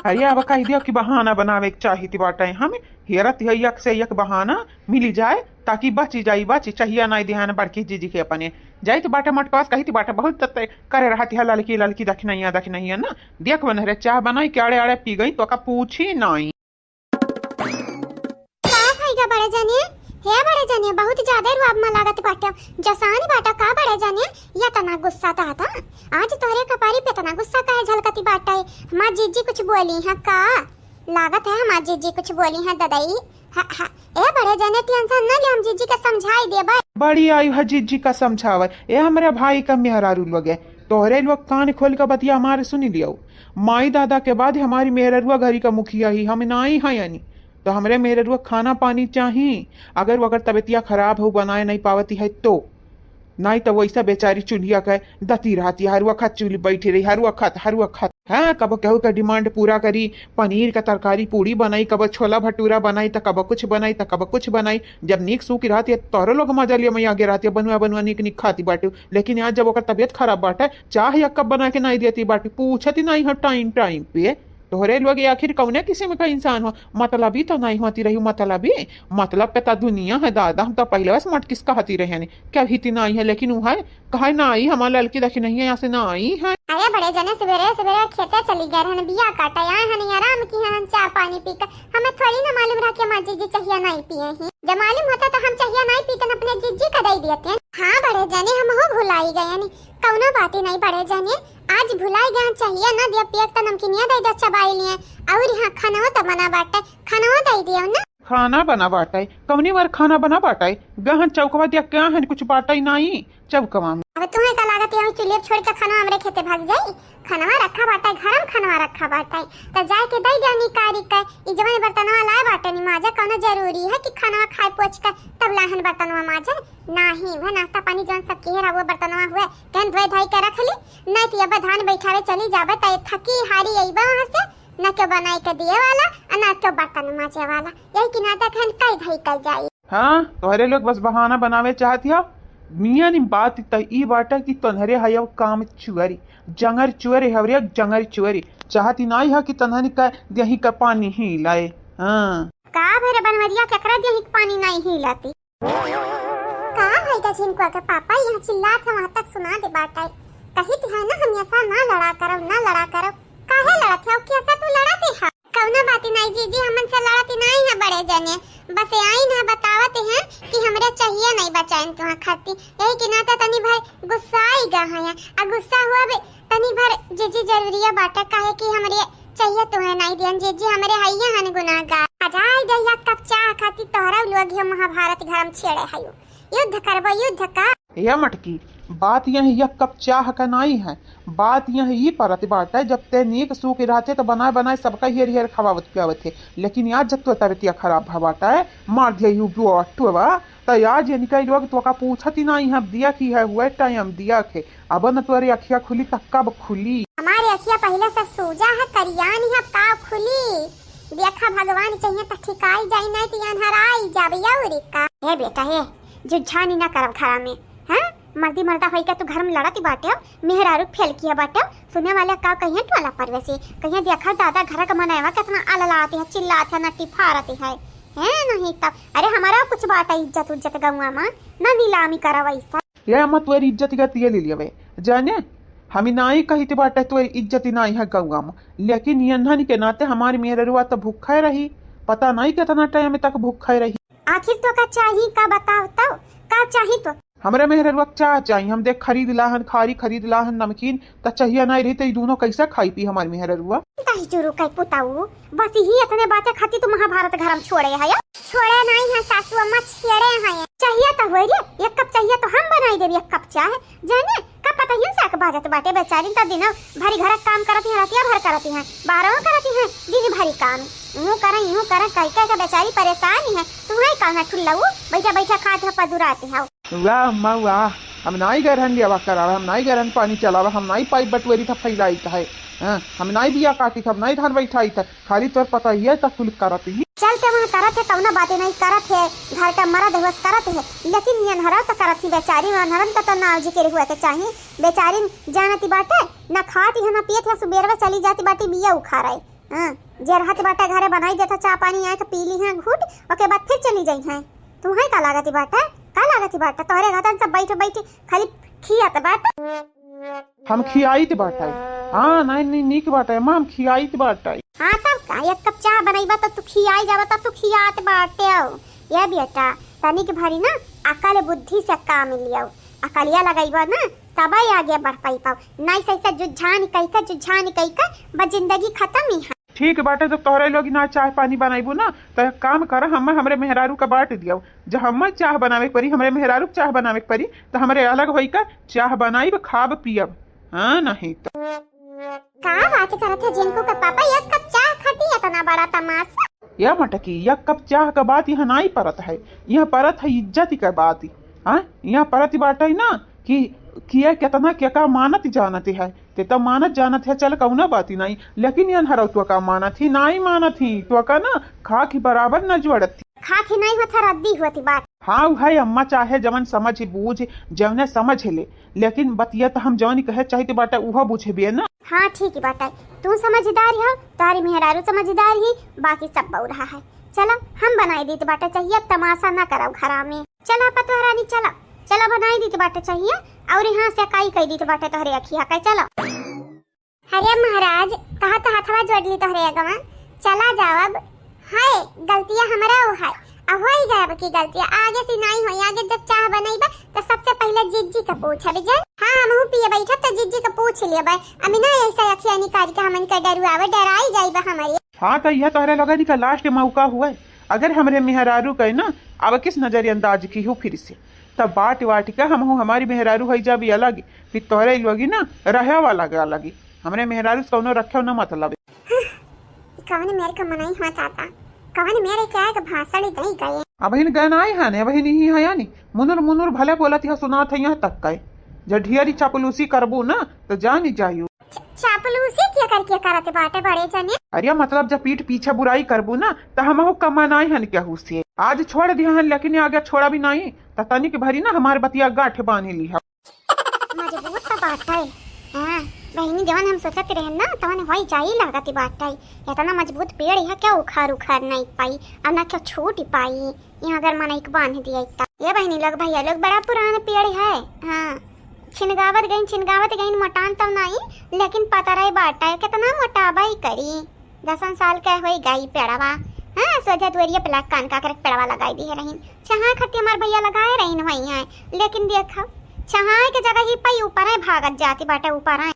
अरे, अब कह दियो कि बहाना बनावे के चाहित बाटे। हम हेरत है एक से एक बहाना मिली जाए, ताकि बची जाई, बची चाहिया नाई देहान बड़की जीजी के अपने। जाइत बाटे मटकवा से कहित बाटे, बहुत तत्ते करे रहत है ललकी, ललकी दखिनैया, दखिनैया ना। देख बन रे, चाह बनाई के आड़े, आड़े पी गई, तो का पूछी नाई। का भइगा बड़े जने? हे बड़े जने, बहुत ज्यादा रुआब में लागत बाटे। जसान बाटा का बड़े जने? या तना गुस्सा दादा, आज तोहरे कपारी पे तना गुस्सा काहे झलकती बाटे? हमार जीजी कुछ बोली है का? लागत है हमार जीजी कुछ बोली है ददई। हा, हा। ए बड़े जने, टेंशन न ले, हम जीजी के समझाई देबे। बड़ी आई है जीजी का समझावे। ए हमरे भाई का मेहरारू लोग है, तोहरे लोग कान खोल के बतिया हमारे सुनी लियो। माई दादा के बाद हमारी मेहररुआ घरी का मुखिया ही, हम नाई है यानी। तो हमरे मेहररुआ खाना पानी चाही। अगर वो अगर तबीयतिया खराब हो, बनाए नहीं पावती है तो, नाई तो वैसा बेचारी चूल्हिया के दती रहती है, हर वक्त चूल्ही बैठी रही, हर वक्त, हर वक्त। हाँ, कबो केहू के डिमांड पूरा करी, पनीर का तरकारी पूड़ी बनाई, कबो छोला भटूरा बनाई, तो कबो कुछ बनाई, तो कबो कुछ बनाई। जब नीक सूख रहती है, तोहरे लोग मजा लिया, मैं आगे रहती है, बनुआ बनुआ नीक नीक खाती बाटू। लेकिन आज जब ओकर तबीयत खराब बाटे, चाह एक कप बना के नहीं देती बाटू, पूछती नहीं है टाइम टाइम पे। तोहरे लोग आखिर कौने किस्म का इंसान हो? मतलबी तो नहीं होती रही, मतलबी, मतलब पे तो दुनिया है दादा। हम तो पहले बस मटकिस कहती रहे ने, क्या हिती नहीं है, लेकिन वो है, कहे नहीं, हमारे लड़की देखी नहीं है, यहाँ से नहीं है। अरे बड़े जने सवेरे सवेरे खेते चली गए रहन, बिया काटे आए हन, आराम की हन, चाय पानी पी के। हमें थोड़ी ना मालूम रहा कि हमार जीजी चाहिया नहीं पिए ही। जब मालूम होता तो हम चाहिया नहीं पीते, अपने जीजी का दे देते हैं। हाँ बड़े जने, हम हो भुलाई गए नी, कौनो बात ही नहीं बड़े जने, आज भुलाई गए, चाहिया ना दिया, पियक त नमकीनिया दे दे चबाई लिए। और यहाँ खाना तो बना बाटे, खाना दे दियो ना। खाना बना बाटे? कौनी मार खाना बना बाटे? गहन चौकवा दिया क्या है, कुछ बाटे ही नहीं चौकवा में। अब तुम्हें का लागत है, चूल्हे छोड़ के खाना हमरे खेते भाग जाई? खानवा रखा बाटे, घर में खानवा रखा बाटे, त जाए के दे दे निकारी के। ई जवन बर्तनवा लाए बाटे नी माजे, कौनो जरूरी है कि खानवा खाए पोछ के तब लाहन बर्तनवा माजे? नाही, वह नाश्ता पानी जौन सब किहे रहा, वो बर्तनवा हुए, कहन धोए धाई के रख ली, नहीं तो अब धान बैठावे चली जाबे, त थकी हारी अइबे वहाँ से, न क्यों बनाई के दिए वाला, और न क्यों बर्तन माजे वाला, यही कि नाटक है, कई धाई कई जाई। हाँ, तोहरे लोग बस बहाना बनावे चाहत हो। मियाँ नी बात त ई बाटा कि तोहरे है अब काम चुअरी, जंगर चुअरे, हवरे जंगर चुअरी, चाहती नाई है कि तन्हनी का देही का पानी ही लाए। हाँ। का भरे बनवरिया, केकरा देही के पानी नहीं हिलाती? का है का झिनकुआ के पापा यहाँ चिल्लात है, वहाँ तक सुना दे बाटे। कहित है ना हम ऐसा ना लड़ा करब, ना लड़ा करब। काहे लड़त है? कैसा तू लड़त है? कौनो बात नहीं जीजी, हमन से लड़त नहीं है बड़े जने। बस आई ना बतावत है कि हमरे चाहिए नहीं बचाइन तुहाँ खाती। यही के नाते तनी भर गुस्सा आई गा है। आ गुस्सा हुआ बे, तनी भर जीजी जरूरिया बाटे, काहे कि हमरे चाहिए तुहे नहीं दियन जीजी, हमरे हइये हन गुनाहगार। आ जाए दे एक कप चाह खाती तोहरा लोग यो महाभारत घर में छेड़े हयो। युद्ध करबो, युद्ध का। या मटकी, बात यह एक कप चाह का नहीं है, बात यह ई परत बाटे, जब ते नीक सूख रहते तो बनाए बनाए सबका हेर हेर खवावत पियावत है, लेकिन आज जब तो तबीयतिया खराब भा बाटे, मार दिया यू बुआ टुआ, त आज इनका लोग तोका पूछत ही नाहीं है, अब दिया की है, हुए टाइम दिया के। अब न तोरे अखिया खुली त कब खुली? हमारे अखिया पहिले से सूजा है, करियान है, अब का खुली? देखा भगवान चाहिए त ठिकाई जाई, नाहीं त अन्हराई जाबे अउरी का। हे बेटा हे, जुझानी ना करब घरा में, हैं? मर्दी मर्दा होई के तू घर में लड़त ही बाटे हो, मेहरारू फेल किया बाटे हो। सुने वाले का कहिए टोला परवेसी, कहिए देखा दादा घर का मनैवा कितना अललात है, चिल्लात है, नट्टी फारत है। हैं नहीं तब, अरे हमारा कुछ बाटे इज्जत उज्जत गौवा में, ना नीलामी करब ऐसा। ये अम्मा तोरी इज्जत का तिया ले लिया बे, जाने? हम नाई कहित बाटे तोरी इज्जत नाई है गौवा में, लेकिन ये नन्हन के नाते हमारी मेहररुआ तो भूखे रही, पता नहीं कितना टाइम तक भूखे रही। आखिर तोका चाही का बताओ तो, का चाही तो? हमरे मेहररुआ के चाह चाही, हम देख खरीद लाहन खारी, खरीद लाहन नमकीन, त चाहिए नाई रही त ई दूनो कैसे खाई पी हमारी मेहररुआ? दही चूरू के पुताऊ, बस यही इतने बातें खाती तू महाभारत घर में छोड़े है या? छोड़े नहीं है सासू अम्मा, छेड़े हैं। चाहिए तो हुए रे, एक कप चाहिए तो हम बनाई देबी एक कप चाह। जाने का पता ही साक बाजत बाटे बेचारी, त दिन भरी घर काम करती है, रतिया भर करती है, बारह करती है, दिन भरी काम, यूं करे यूं करे, कह कह के बेचारी परेशान ही है। तू है कौन है ठुल्लऊ, बैठा बैठा खात है पदुराते है। वाह अम्मा वाह, हम नाई गरहन लियावा करावे, हम नाई गरहन पानी चलावे, हम नाई पाइप बटुएरी था फैलाई था है, हाँ, हम नाई बिया काटी था, हम नाई धान बैठाई था, खाली तोर पता ही है त कुल करत ही। चल के वहाँ करत है, कौनो बातें नहीं करत है, घर का मरद हुआ करत है, लेकिन ये अन्हरा तो करत ही बेचारी, अन्हरन का तो नाव जिक्र हुआ के चाही। बेचारी जानती बाटे, ना खात है ना पियत है, सुबेरवा चली जाती बाटी बिया उखाड़े। हाँ, जे रहत बाटे घरे बनाई देता चाह पानी, आए के पी ली हैं घूट, ओके बाद फिर चली जाई हैं। तू है का लागत बाटे, का लागत बाटे, तोहरे घातन सब बैठ बैठ खाली खियात बाटे। हम खियाइत बाटे। हाँ, नहीं, नहीं, नीक बाटे, अम्मा, हम खियाइत बाटे। हाँ, तब का, एक कप चाह बनइबा त तू खियाई जाबा, त तू खियात बाटे हो। ये बेटा, तनिक भरी ना अकल बुद्धि से काम लियो, अकलिया लगइबा ना, तबे आगे बढ़ पाई पाओ, नहीं सही से जुझान कई का, जुझान कई का, बस जिंदगी खत्म ही है। ठीक बाटे, जब तोहरे लोग ना चाह पानी बनाइबू ना, त एक काम कर, हम हमरे मेहरारू का बांट दियो। जब हमें चाह बनावे के पड़ी, हमरे मेहरारू के चाह बनावे के पड़ी, त हमरे अलग होई का चाह बनाइब, खाब पियब। हाँ, नहीं तो। का बात करत है जिनको का पापा, एक कप चाह खाती इतना बड़ा तमाशा? या मटकी, एक कप चाह का बात यहाँ नाई परत है, यहाँ परत है इज्जत का बात। हाँ, यहाँ परत बाटे ना कि किया कितना के का मानत जानत है, ते तो मानत जानत है, चल कौनो बात ही नहीं, लेकिन ये अन्हरौतुआ का मानत ही नाई मानत ही, तो का ना खाक ही बराबर न जोड़त ही। खाक ही नहीं होत है, रद्दी होती बात। हाँ, उ है अम्मा, चाहे जवन समझ बूझ, जवने समझ ले, लेकिन बतिया तो हम जवन कहे चाहित बाटे उहो बुझबे ना। हाँ, ठीक बाटे, तू समझदार हो, तारी मेहरारू समझदार ही, बाकी सब बौरा है। चलो, हम बनाई दीत बाटे चाहिए, अब तमाशा ना करब घरा में। चलो पतोह रानी, चलो, चलो बनाई दीत बाटे चाहिए, और यहाँ से काई कई दीत बाटे तोहरे अखिया के, चलो। अरे महाराज, कहा तो हथवा जोड़ ली तोहरे अगवा, चला जाओ अब। हाय, गलतिया हमरा वो है, अब होई गए अब की गलतिया, आगे से नाई होई, आगे जब चाह बनइबा तो सबसे पहले जिज्जी के पूछब जे। हाँ, हमहू पिए बैठब तो जिज्जी के पूछ लेबे, अमी ना ऐसा अखिया निकाल के हमन के डरुआवे, डराई जाइबा हमारी। हाँ, तो यह तोहरे लोगन का लास्ट मौका हुआ है। अगर हमरे मेहरारू के ना अब किस नजरअंदाज की हो फिर से, तब बाट वाट के हमहू हमारी मेहरारू होई जाबी अलग, फिर तोहरे लोगी ना रहे वाला के अलग। हमरे मेहरारू से कौनो रखे ना मतलब। हाँ, ई कवन मेर का मनई हो चाचा, कवन मेर के आए के भाषण ही दई गए। अबहिन गए ना आए हैं, अबहिन ही है यानी मुनुर मुनुर भले बोलत है, सुनात है यहाँ तक का। जब ढेरी चापलूसी करबू ना तो जानी जायू। च-, चापलूसी के करके करत बाटे बड़े जने? अरे मतलब जब पीठ पीछे बुराई करबू ना, त हमहू कमा नाई हन केहू से। आज छोड़ दिया हन, लेकिन आगे छोड़ा भी नाई, त तनिक भरी ना हमार बतिया गांठ बांध ली है। मजबूत त बाटे। हाँ, बहिनी, जवन हम सोचत रहन ना, तवन होई जाई लागत बाटे। इतना मजबूत पेड़ है, क्या उखाड़ उखाड़ नहीं पाई, और ना क्या छूट पाई। यहाँ अगर मनई के बांध दिया इतना। ये बहिनी लोग, भैया लोग, बड़ा पुरान पेड़ है। हाँ, छिनगावत गइन, छिनगावत गइन, मोटान तब नाई, लेकिन पतरई बाटा है, कितना मोटाबा ही करी। दसन साल के होई गई पेड़वा। हाँ, सोझा दुआरिया पे लाग कान का करके पेड़वा लगाई दिए रहीन। छहा खत्ती हमार भैया लगाए रहीन वही है, लेकिन देखो, छहा के जगह ही पई ऊपर है, भागत जाती बाटे ऊपर है।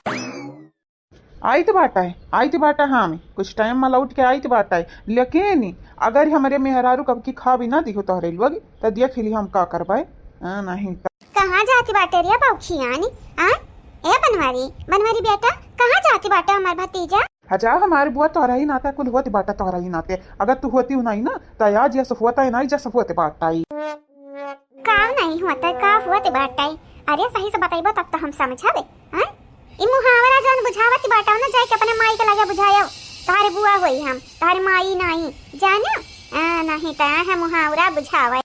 आइत बाटा है, आइत बाटा, हाँ, मैं कुछ टाइम में लौट के आइत बाटा है, लेकिन अगर हमरे मेहरारू कब की खा भी ना दिहो तोहरे लोग, त देख ली हम का करबाए। हाँ, नहीं त। कहाँ जाती बाटे रे बाऊ खियानी? आ? ए बनवारी, बनवारी बेटा, कहाँ जाती बाटे हमार भतीजा? हजा हमार बुआ, तोहरा ही नाते कुल होत बाटा, तोहरा ही नाते। अगर तू होती नहीं ना, त आज जस होता है, नहीं जस होत बाटा ही। मतलब का होत बाटे? अरे सही से बतइबो तब तो हम समझबे। हैं? ई मुहावरा जौन बुझावत बाटो ना, जाइके अपने माई के लगे बुझायो। तोहरे बुआ होई हम, तोहरे माई नाई। जानो? आ, नहीं तो है मुहावरा बुझावे।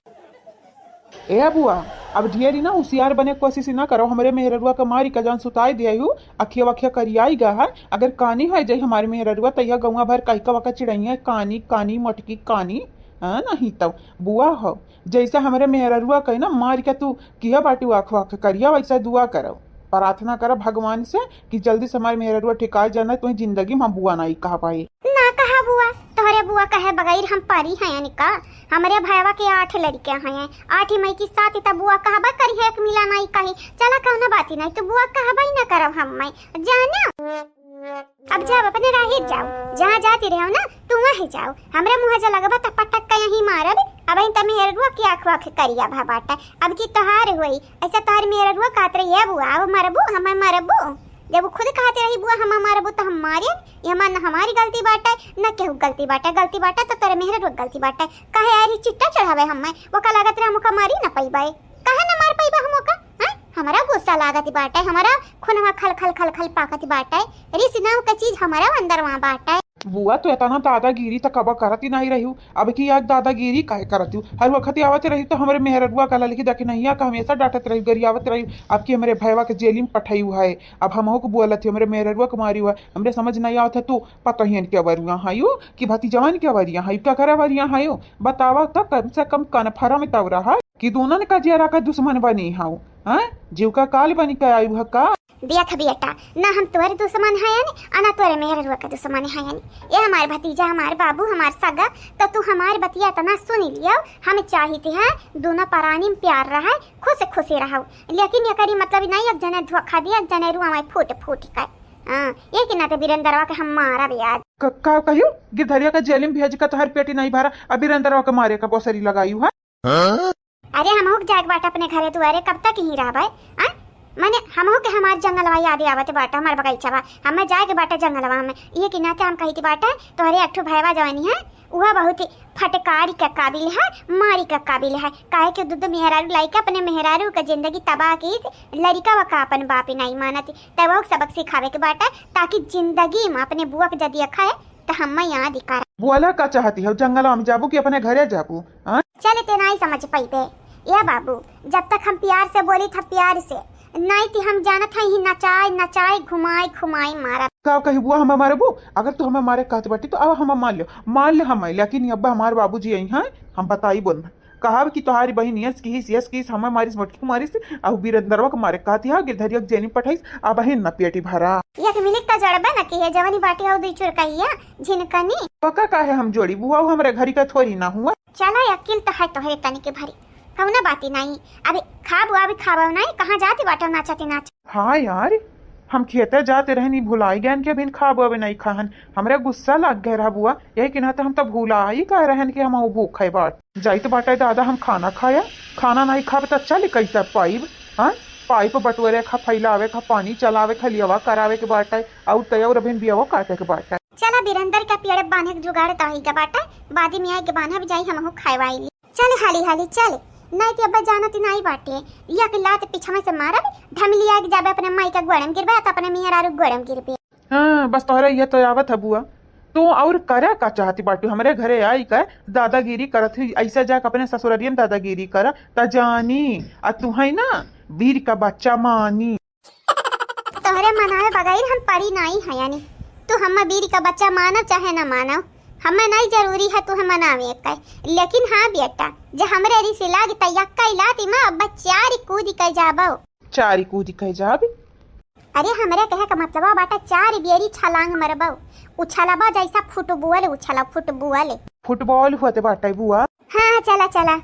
ए बुआ, अब ढेरी ना हुसियार बने के कोसिस ना करो। हमरे मेहररुआ के मारी के जौन सुताई दियायू, अखिया वखिया करियाई गा है। अगर कानी होइ जाई हमारी मेहररुआ, त यह गौवा भर कहिका वका चिड़ैया कानी, कानी, मोटकी कानी। हाँ, नहीं तो बुआ हो, जैसे हमरे मेहररुआ कहे ना, मारी के तू किया बाटी आँख वाँख करिया, वैसा दुआ करो, प्रार्थना करो भगवान से कि जल्दी से हमारे मेहररुआ ठिकाए जाना, तुम्हें जिंदगी में हम बुआ नहीं कहा पाए। ना कहा बुआ, तोहरे बुआ कहे बगैर हम परी हैं का? हमरे भैया के आठ लड़के हैं, आठ ही मई की सात, तब बुआ कहबा करी है, एक मिला नहीं कही। चला, कौनो बात ही नहीं, तू बुआ कहबा ही ना करब हम मैं, जाना। अब जाओ, अपने राही जाओ, जहाँ जाती रहो ना, तू वहीं जाओ। हमरे मुँह जे लगबा त पटक के यहीं मारब। अब इन त मेहररुआ की आँख वाँख करिया भा बाटे। अब की तोहार होई, ऐसा तोहार मेहररुआ कहत रही है, "बुआ, अब मरबू, हम मरबू।" जब वो खुद कहत रही, "बुआ, हम मरबू," तो हम मारे। ये मन न हमारी गलती बाटे, न केहू गलती बाटे। गलती बाटे तो तोरे मेहररुआ के गलती बाटे। कहे यार, ये चिट्टा चढ़ावे हम, वो का लागत रहे हम ओका मारी न पइबे। कहे न मार पइबा हम ओका? हैं? हमरा गुस्सा लागत बाटे, हमरा खुनवा खल खल खल खल पाकत बाटे। रिस नाव के चीज हमरा अंदरवा बाटे। बुआ, तू इतना दादागिरी त कबो करत ही नहीं रही। अब की आज दादागिरी काहे करत हूँ? हर वक्त आवत रही तो हमरे मेहररुआ का ललकी दखिनहिया का हमेशा डांटत रही, गरियावत रही। अब की हमरे भैया के जेल में पठाई हुआ है। अब हमहू को बोलत है, हमरे मेहररुआ के मारी हुआ है। हमरे समझ नहीं आवत है, तू पतोहियन के अवरुआ है यू कि भतीजवन के अवरिया है, का करे अवरिया है यू? बतावा तो, कम से कम कन्फर्म तो रहा कि दोनों का जियरा का दुश्मन बनी हाउ, हैं? जीव का काल बनी के आयु है का? देख बेटा, ना हम तोरे दुश्मन हयन, आ ना तोरे मेहररुआ के दुश्मन हयन। ये हमार भतीजा, हमार बाबू, हमार सगा, तो तू हमार बतिया इतना सुन लियो। हम चाहित है दोनों परानी में प्यार रहे, खुश खुशी रहो। लेकिन एकरी मतलब नहीं एक जने धोखा दिया, एक जने रुआ फूट फूट के। हाँ, ये के नाते वीरेंद्रवा के हम मारब आज। क-, का कहियो? गिरधरिया का जेल में भेज के तोहर पेटी नहीं भरा, अब वीरेंद्रवा के मारे का बोसरी लगाई है। अरे, हमहू के जाए के बाटे अपने घरे दुआरे, कब तक यहीं रहबे? आ? मने, हमहू के हमार जंगलवा याद आवत बाटे, हमार बगीचवा। हमें जाए के बाटे जंगलवा में। ये के नाते हम कहित बाटे, तोहरे एक ठो भैया जवानी है, उहा बहुत ही फटकारी के काबिल है, मारी के काबिल है। काहे कि दुद्ध मेहरारू लाइके अपने मेहरारू के जिंदगी तबाह की, लड़िका वा का अपन बाप ही नहीं मानत। तब वो सबक सिखावे के बाटे, ताकि जिंदगी में अपने बुआ के जदिया खाए, त हमें याद ही करा। बोला का चाहती हो, जंगलवा में जाबू कि अपने घरे जाबू? हाँ? चले ते नहीं समझ पइबे। ए बाबू, जब तक हम प्यार से बोली था, प्यार से, नहीं ती हम जानत है ही नचाए नचाए, घुमाए घुमाए मारब। का कही बुआ, हमें मारबू? अगर तू हमें मारे कहत बाटी तो अब हमें मार लियो, मार ले हमें, लेकिन अब हमार बाबूजी आई हैं, हम बताई बोल कहब कि तोहारी बहिन यस किहिस, यस किहिस, हमें मारिस, मोटकी मारिस, अब वीरेंद्रवा के मारे कहती है, गिरधरिया के जेनी पठाइस, अब बहिन न पेटी भरा। एक मिनट त जड़बे न की है, जवानी बाटी हो दुई चुरकैया झिनकनी। पक्का काहे हम जोड़ी बुआ, हमरे घरी का थोड़ी ना हुआ। चला, अकिल त है तोहरे तनी के भरी, कौनो बाती नहीं। अभी खाबू, अभी खाबो नहीं, कहाँ जाती बाटो नाचती नाच। हाँ यार, हम खेते जाते रहनी, भुलाई गयन के अभी खाबो अभी नहीं खाहन। हमरे गुस्सा लग गए रहा बुआ, यही के नाते हम तो भुलाई गए रहन कि हम भूखे बाट। जाइत बाटे दादा, हम खाना खाया, खाना नहीं खाब त चल कैसे पाइब? हाँ, पाइप बटोरे खा, फैलावे खा, पानी चलावे खा, लियावा करावे के बाटे, और तय और अभी बियावा काटे के बाटे। चला, बिरंदर का पेड़ बांधे के जुगाड़ तो ही के बाटे, बादी में आए के बांधब जाई, हमहू खाए वाई। चल हाली हाली चल, नहीं ते अब्बा जानत नहीं बाटे, या के लात पिछवा से मारब, धमलिया के जाबे अपने माई के गोड़म गिरबे, त अपने मेहरारू गोड़म गिरबे। हाँ, बस तोहरा ये तो आवत है बुआ। तू और करे का चाहती बाटू? हमरे घरे आई का दादागिरी करत हुई, ऐसा जाके अपने ससुररियन दादागिरी करा, त जानी, आ तू है ना, वीर का बच्चा मानी। तोहरे मनावे बगैर हम परी नाई है, यानी तू हम्मे बीरी का बच्चा मानो चाहे ना मानो, हम्मे नहीं जरूरी है तुहे मनावे के। लेकिन हाँ बेटा, जे हमरे रिस लाग त यक्का इलाती में अब चारी कूद के जाबो। चारी कूद के जाबे? अरे हमरे कहे का मतलब बाटा चार बेरी छलांग मरबो, उछलबो जैसा फुटबॉल उछला, फुटबॉल। फुटबॉल हुआ ते बाटे बुआ। हाँ, चला, चला।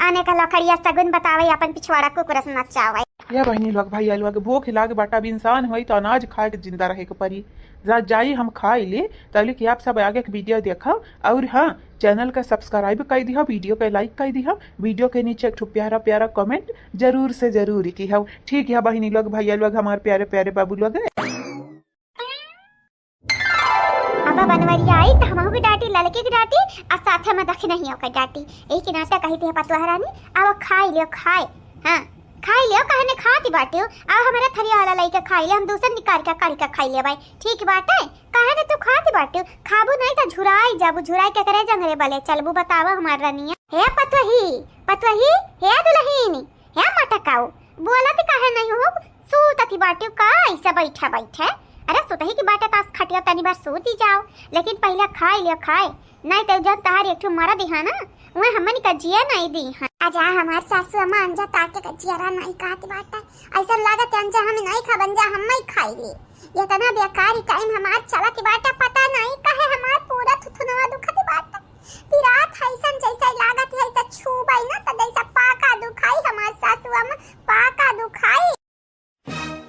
आने का लखड़िया सगुन बतावे, अपन पिछवाड़ा कुकुर से नचावे। या बहिनी लोग, भैया लोग, भूख लाग बाटा, अब इंसान होई तो अनाज खाए के जिंदा रहे के परी। जा, जाई हम खाई ले, तब ले कि आप सब आगे के वीडियो देखो। और हाँ, चैनल का सब्सक्राइब कर दिया, वीडियो पे लाइक कर दिया, वीडियो के नीचे एक ठो प्यारा प्यारा कमेंट जरूर से जरूर की हो। ठीक है बहिनी लोग, भैया लोग, हमारे प्यारे प्यारे बाबू लोग। अब बनवरिया आई त हमहू के डांटी, ललके के डांटी, आ साथे में दखिनहियो के डांटी। एही के नाते कही थी पतोह रानी, अब खाई लियो, खाए। हाँ, खाई लियो, काहे न खाती बाटियो। अब हमरे थरिया वाला लइके खाई ले, हम दूसर निकाल के काढ़ी के खाई लेबै। ठीक बाटे, काहे न तू खाती बाटियो? खाबू नहीं त झुराई जाबू, झुराई के करे जंगरे बले चलबू, बतावा हमार रनिया। हे पतोही, पतोही, हे दुलहिन, हे मटकाऊ, बोलत काहे नहीं हो? सूतती बाटियो का ऐसा बैठा बैठा? अरे सुतही की बाटे त खटिया तनी बार सूती जाओ, लेकिन पहले खाई लियो, खाए। नहीं तो जब तहार एक ठो मरद दिहा ना, वह हमन का जिया नहीं दिहा। आजा हमार सासू अम्मा, अंजा ताके का जियरा नहीं कहत बाटा। ऐसा लागत है अंजा हम नहीं खाबन जा, हम नहीं खाई ले। इतना बेकार टाइम हमार चलत बाटा, पता नहीं काहे हमार पूरा थुथुनवा दुखत बाटा। पिरात है ऐसन जैसे लागत है ऐसा छूबई ना तो जैसा पाका दुखाई हमार सासू अम्मा, पाका दुखाई।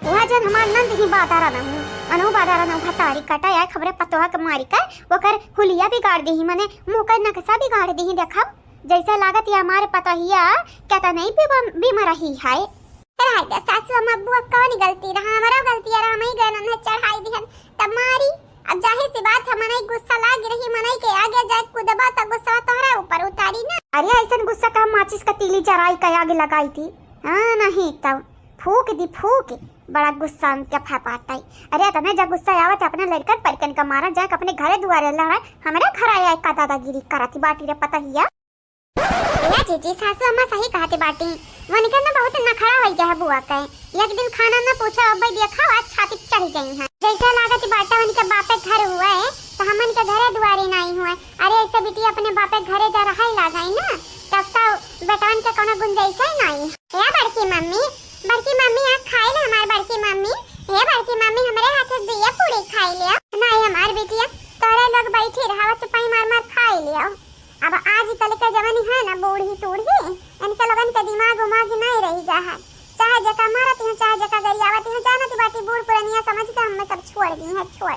वह जन हमार नंद ही बादारा न हूँ, अनहु बादारा न भतारी कटा आए खबरे पतोहा के मारी के ओकर हुलिया बिगाड़ देही, मने मुँह के नक्शा बिगाड़ देही। देखब जैसे लागत ये हमारे पतोहिया क्या तो नहीं बिम-, बिम रही है। चढ़ाई दे सासू अम्मा बुआ कौन गलती रहा, हमारा गलती रहा, हम ही गए नन्हे चढ़ाई दिहन तब मारी। अब जाहिर सी बात है मनई गुस्सा लाग रही, मनई के आगे जाए कूदबा तो गुस्सा तोहरा ऊपर उतारी ना। अरे ऐसन गुस्सा का माचिस का तीली जराई के आगे लगाई थी। हाँ, नहीं तब फूक दी फूक, बड़ा गुस्सा उनके फैपाटाई। अरे इतने जब गुस्सा आवत है अपने लड़कन परिकन का मारा जाए, अपने घरे दुआरे लड़ाए, हमारे घर आए का दादागिरी करत बाटी रे पतहिया। ए जीजी, सासू अम्मा सही कहते बाटी, वनिका न बहुत नखरा हो गया है बुआ के। एक दिन खाना न पूछो, अब देखा आज छाती चढ़ गई है। जैसे लागत बाटा उनके बापे घर हुआ है तो हमन के घरे दुआरे नहीं हुआ है। अरे ऐसे बिटिया अपने बापे घरे जा रहा ही लागाई ना, तब तो बेटवन के कोनो गुंजाइश ही नहीं। ए बड़की मम्मी, बड़की मम्मी, आ खाए ना हमार बड़की मम्मी। ए बड़की मम्मी, हमरे हाथे दुइया पूरी खाई लियो। नहीं हमार बिटिया, तोरे लोग बैठी रहा, चुपाई मार मार खाई लियो। अब आजकल के जवानी है ना बूढ़ी तूढ़ी, इनके लोगन के दिमाग उमाग नहीं रही गा है। चाहे जेका मारत हैं, चाहे जेका गरियावत हैं, जानत बाटी बूढ़ पुरनिया समझ के हमें सब छोड़ दी है, छोड़।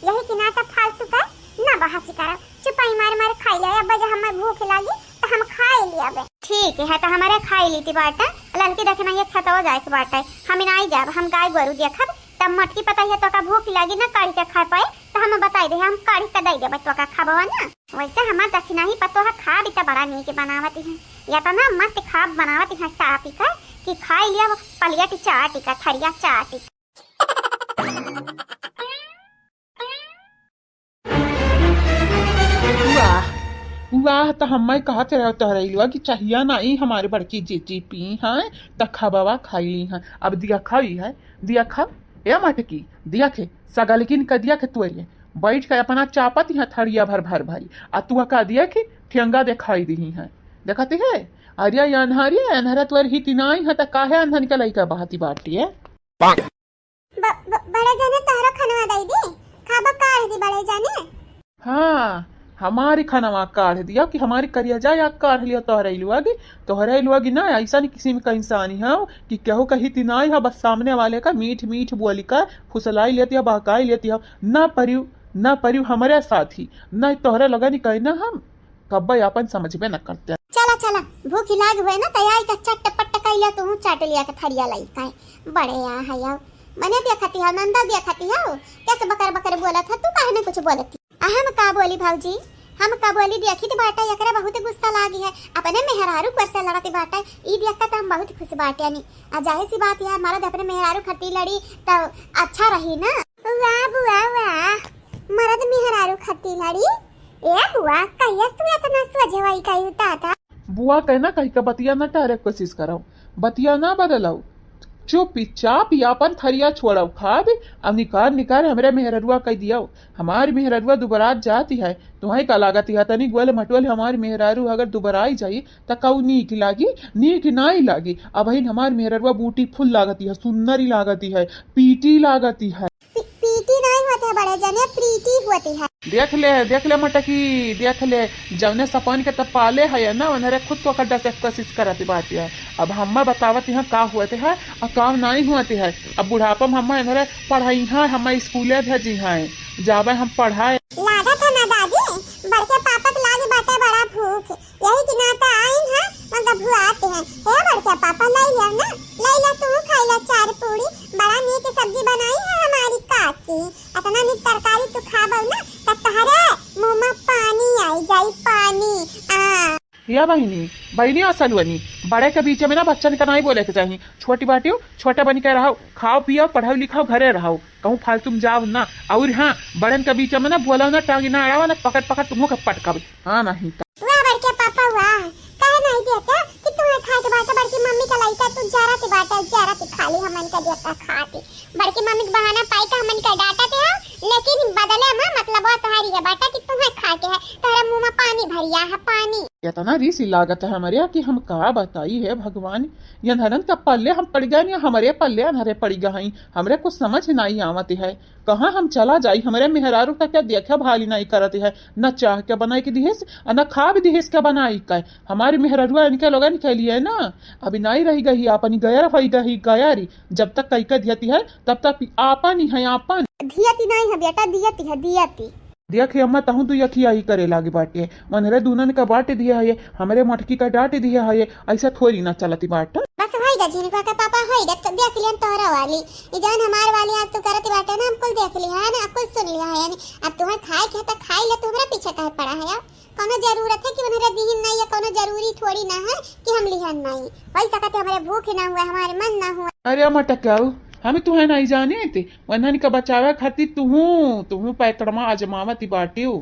यही की नाटक फालतू के ना बहस करो, चुपाई मार मार खाई ले। अब जे हमें भूख लागी तो हम खाई लियाबे। ठीक है, तो हमारे खाई लीती बाटे। ललकी देखे ना ये खेतवा जाए के बाटे, हम नहीं जाब, हम गाय गोरू देखब। तब मटकी पता है तो का भूख लागी ना काढ़ी के खा पाए, तो हम बताई दे, हम काढ़ी के दे देबे तो का खाबो ना। वैसे हमार दक्षिणाही पतोह खाब त बड़ा नीक बनावत है, इतना मस्त खाब बनावत है टापी का कि खाई लिया वो पलिया टी चाटी का थरिया चाटी। वाह, वाह, त हम्मे कहत रहो तोहरे इलवा कि चाहिया नाई हमारे बड़की जीजी पी हैं, त खबवा खाई ली हैं। अब दिया खाई है, दिया खा, ए मटकी, दिया खे, सगलकिन क दिया खे तोरे, बैठ के अपना चापत यहाँ थरिया भर भर भरी, आ तू का दिया खे ठेंगा देखाई दिही हैं। देखती है, अरे ये अन्हरिया, अन्हरा तोर ही तिनाई है, त काहे अन्हन के लइका बहती बाटी है? ब-, ब-, बड़े जने तोहरो खनवा दई दी, खाबा काढ़ दी बड़े जने। हाँ, हमारी खनवा काढ़ दिया कि हमारी करिया जा या काढ़ लिया तोहरे इलुआ की, तोहरे इलुआ की ना ऐसा नहीं किसी में का इंसानी है कि केहू कही ती नाई है, बस सामने वाले का मीठ मीठ बोली का फुसलाई लेती है, बहकाई लेती है। ना परिव, ना परिव हमारे साथ ही, ना तोहरे लगा नहीं कहना हम कब्बे आपन समझबे न करते। चला, चला, भूख लाग हुए ना, तैयारी का चट पट कर लिया, तू चाट लिया के थरिया लाई काहे। बड़े यहाँ है यार, मने देखती है, नंदा देखती है, कैसे बकर बकर बोलत है, तू काहे नहीं कुछ बोलती? आ हम का बोली भौजी, हम का बोली, देखी तो बाटा, एकरा बहुत गुस्सा लागी है, अपने मेहरारू को से लड़ती बाटा, ई देख के तो हम बहुत खुश बाटे नी। आ जाहिर सी बात है, मर्द अपने मेहरारू खती लड़ी तो अच्छा रही ना। वाह बुआ वाह, मर्द मेहरारू खती लड़ी। ए बुआ, कहिया तू इतना सोझवाई कही दादा? बुआ कहना कही का बतिया न टारे कोशिश करो, बतिया ना बदलाओ, चुपचाप ही अपन थरिया छोड़ो खाब, अब निकार निकार हमरे मेहररुआ कह दियो। हमार मेहररुआ दुबरात जाती है, तुम्हें का लागत है तनी गोल मटोल हमार मेहरारू अगर दुबराई जाई त कऊ नीक लागी? नीक नाई लागी। अब हमार मेहररुआ ब्यूटीफुल लागती है, सुन्नरी लागती है, पीटी लागती है। पी-, पीटी नहीं होते बड़े जने, प्रीति होती है। देख ले, देख ले मटकी, देख ले, जौने सपन के त पाले है ना, उन्हरे खुद तो कड्डा से कोशिश करत बात है। अब हम्मा बतावत यहाँ का होते है और काम नहीं होते है। अब बुढ़ापा में हम्मा इन्हरे पढ़ाई है, हम्मा स्कूले भेजी है, जावे हम पढ़ाए। लागत है ना दादी, बड़के पापा के लागी बाटे बड़ा भूख। यही के नाता आइन है, मगर भुआते हैं। हे बड़का पापा, लाई लिया ना, लाई ला, तू खाई ला चार पूरी। बड़ा नीक सब्जी बनाई है हमारी काकी। इतना नीक तरकारी तू खाबो ना, त तोहरे मुंह में पानी आई जाई, पानी। आ। ये बहिनी, बहिनी और सलुअनी, बड़े के बीच में ना बच्चन का नाहीं बोले के चाही। छोटी बाटियो, छोटा बनी के रहो, खाओ पियो, पढ़ाओ लिखाओ, घरे रहो, कहूँ फालतू में जाओ ना। और हाँ, बड़न के बीच में ना बोलो ना, टांगी ना अड़ावा ना, पकड़ पकड़ तुमको के पटकावे। हाँ, नहीं तो। वाह बड़के पापा वाह, काहे नहीं देते कि तुम्हें खाए के बाटे, बड़की मम्मी का लइका तू जरा के बाटे, जरा के खाली हमन का देता खाती। बड़की मम्मी के बहाना पाई के हमन का डांटत है, लेकिन बदले में मतलब वो तुम्हारी ये बाटे कि तुम्हें खाए के है, तुम्हारे मुंह में पानी भरिया है, पानी। इतना रीस लागत है हमरे कि हम का बताई है भगवान, ये अनहरन का पल्ले हम पड़ गए या हमरे पल्ले अनहरे पड़ गए हैं, हमरे कुछ समझ नहीं आवत है। कहाँ हम चला जाई, हमरे मेहरारू का क्या देखा भाली नहीं करत है, न चाह के बनाई के दिहेस, आ न खा भी दिहेस के बनाई के। हमारी मेहरारुआ इनके लोगन के लिए ना, अभी नहीं रही गई, अपनी गैर होई गई, गैरी, जब तक कई के दियती है, तब तक आपन ही है, आपन। दियती नहीं है बेटा, दियती है, दियती। देख हे अम्मा, तहूँ दुई अखिया ही करे लागी बाटे। मनहरे दूनन का बांट दिया है, हमरे मोटकी का डांट दिया है, ऐसा थोड़ी ना चलती बाटे। बस होई गा झिनका के पापा, होई गा, तो देख लियन तोहरा वाली। ई जौन हमार वाली आज तू करत बाटे ना, हम कुल देख लिया है ना, कुल सुन लिया है यानी। अब तुम्हें खाए के है तो खाई ले, तू हमरा पीछे काहे पड़ा है यार? कौनो जरूरत है कि उन्हें दिहिन नहीं, या कौनो जरूरी थोड़ी ना है कि हम लिहन नहीं। होई सकत है हमरे भूख ना हुआ, हमारे मन ना हुआ। अरे मटकाऊ, हम तुहे नहीं जाने थे, वन्हन का बचावे खातिर तुहू, तुहू पैतड़मा आजमावती बाटियो।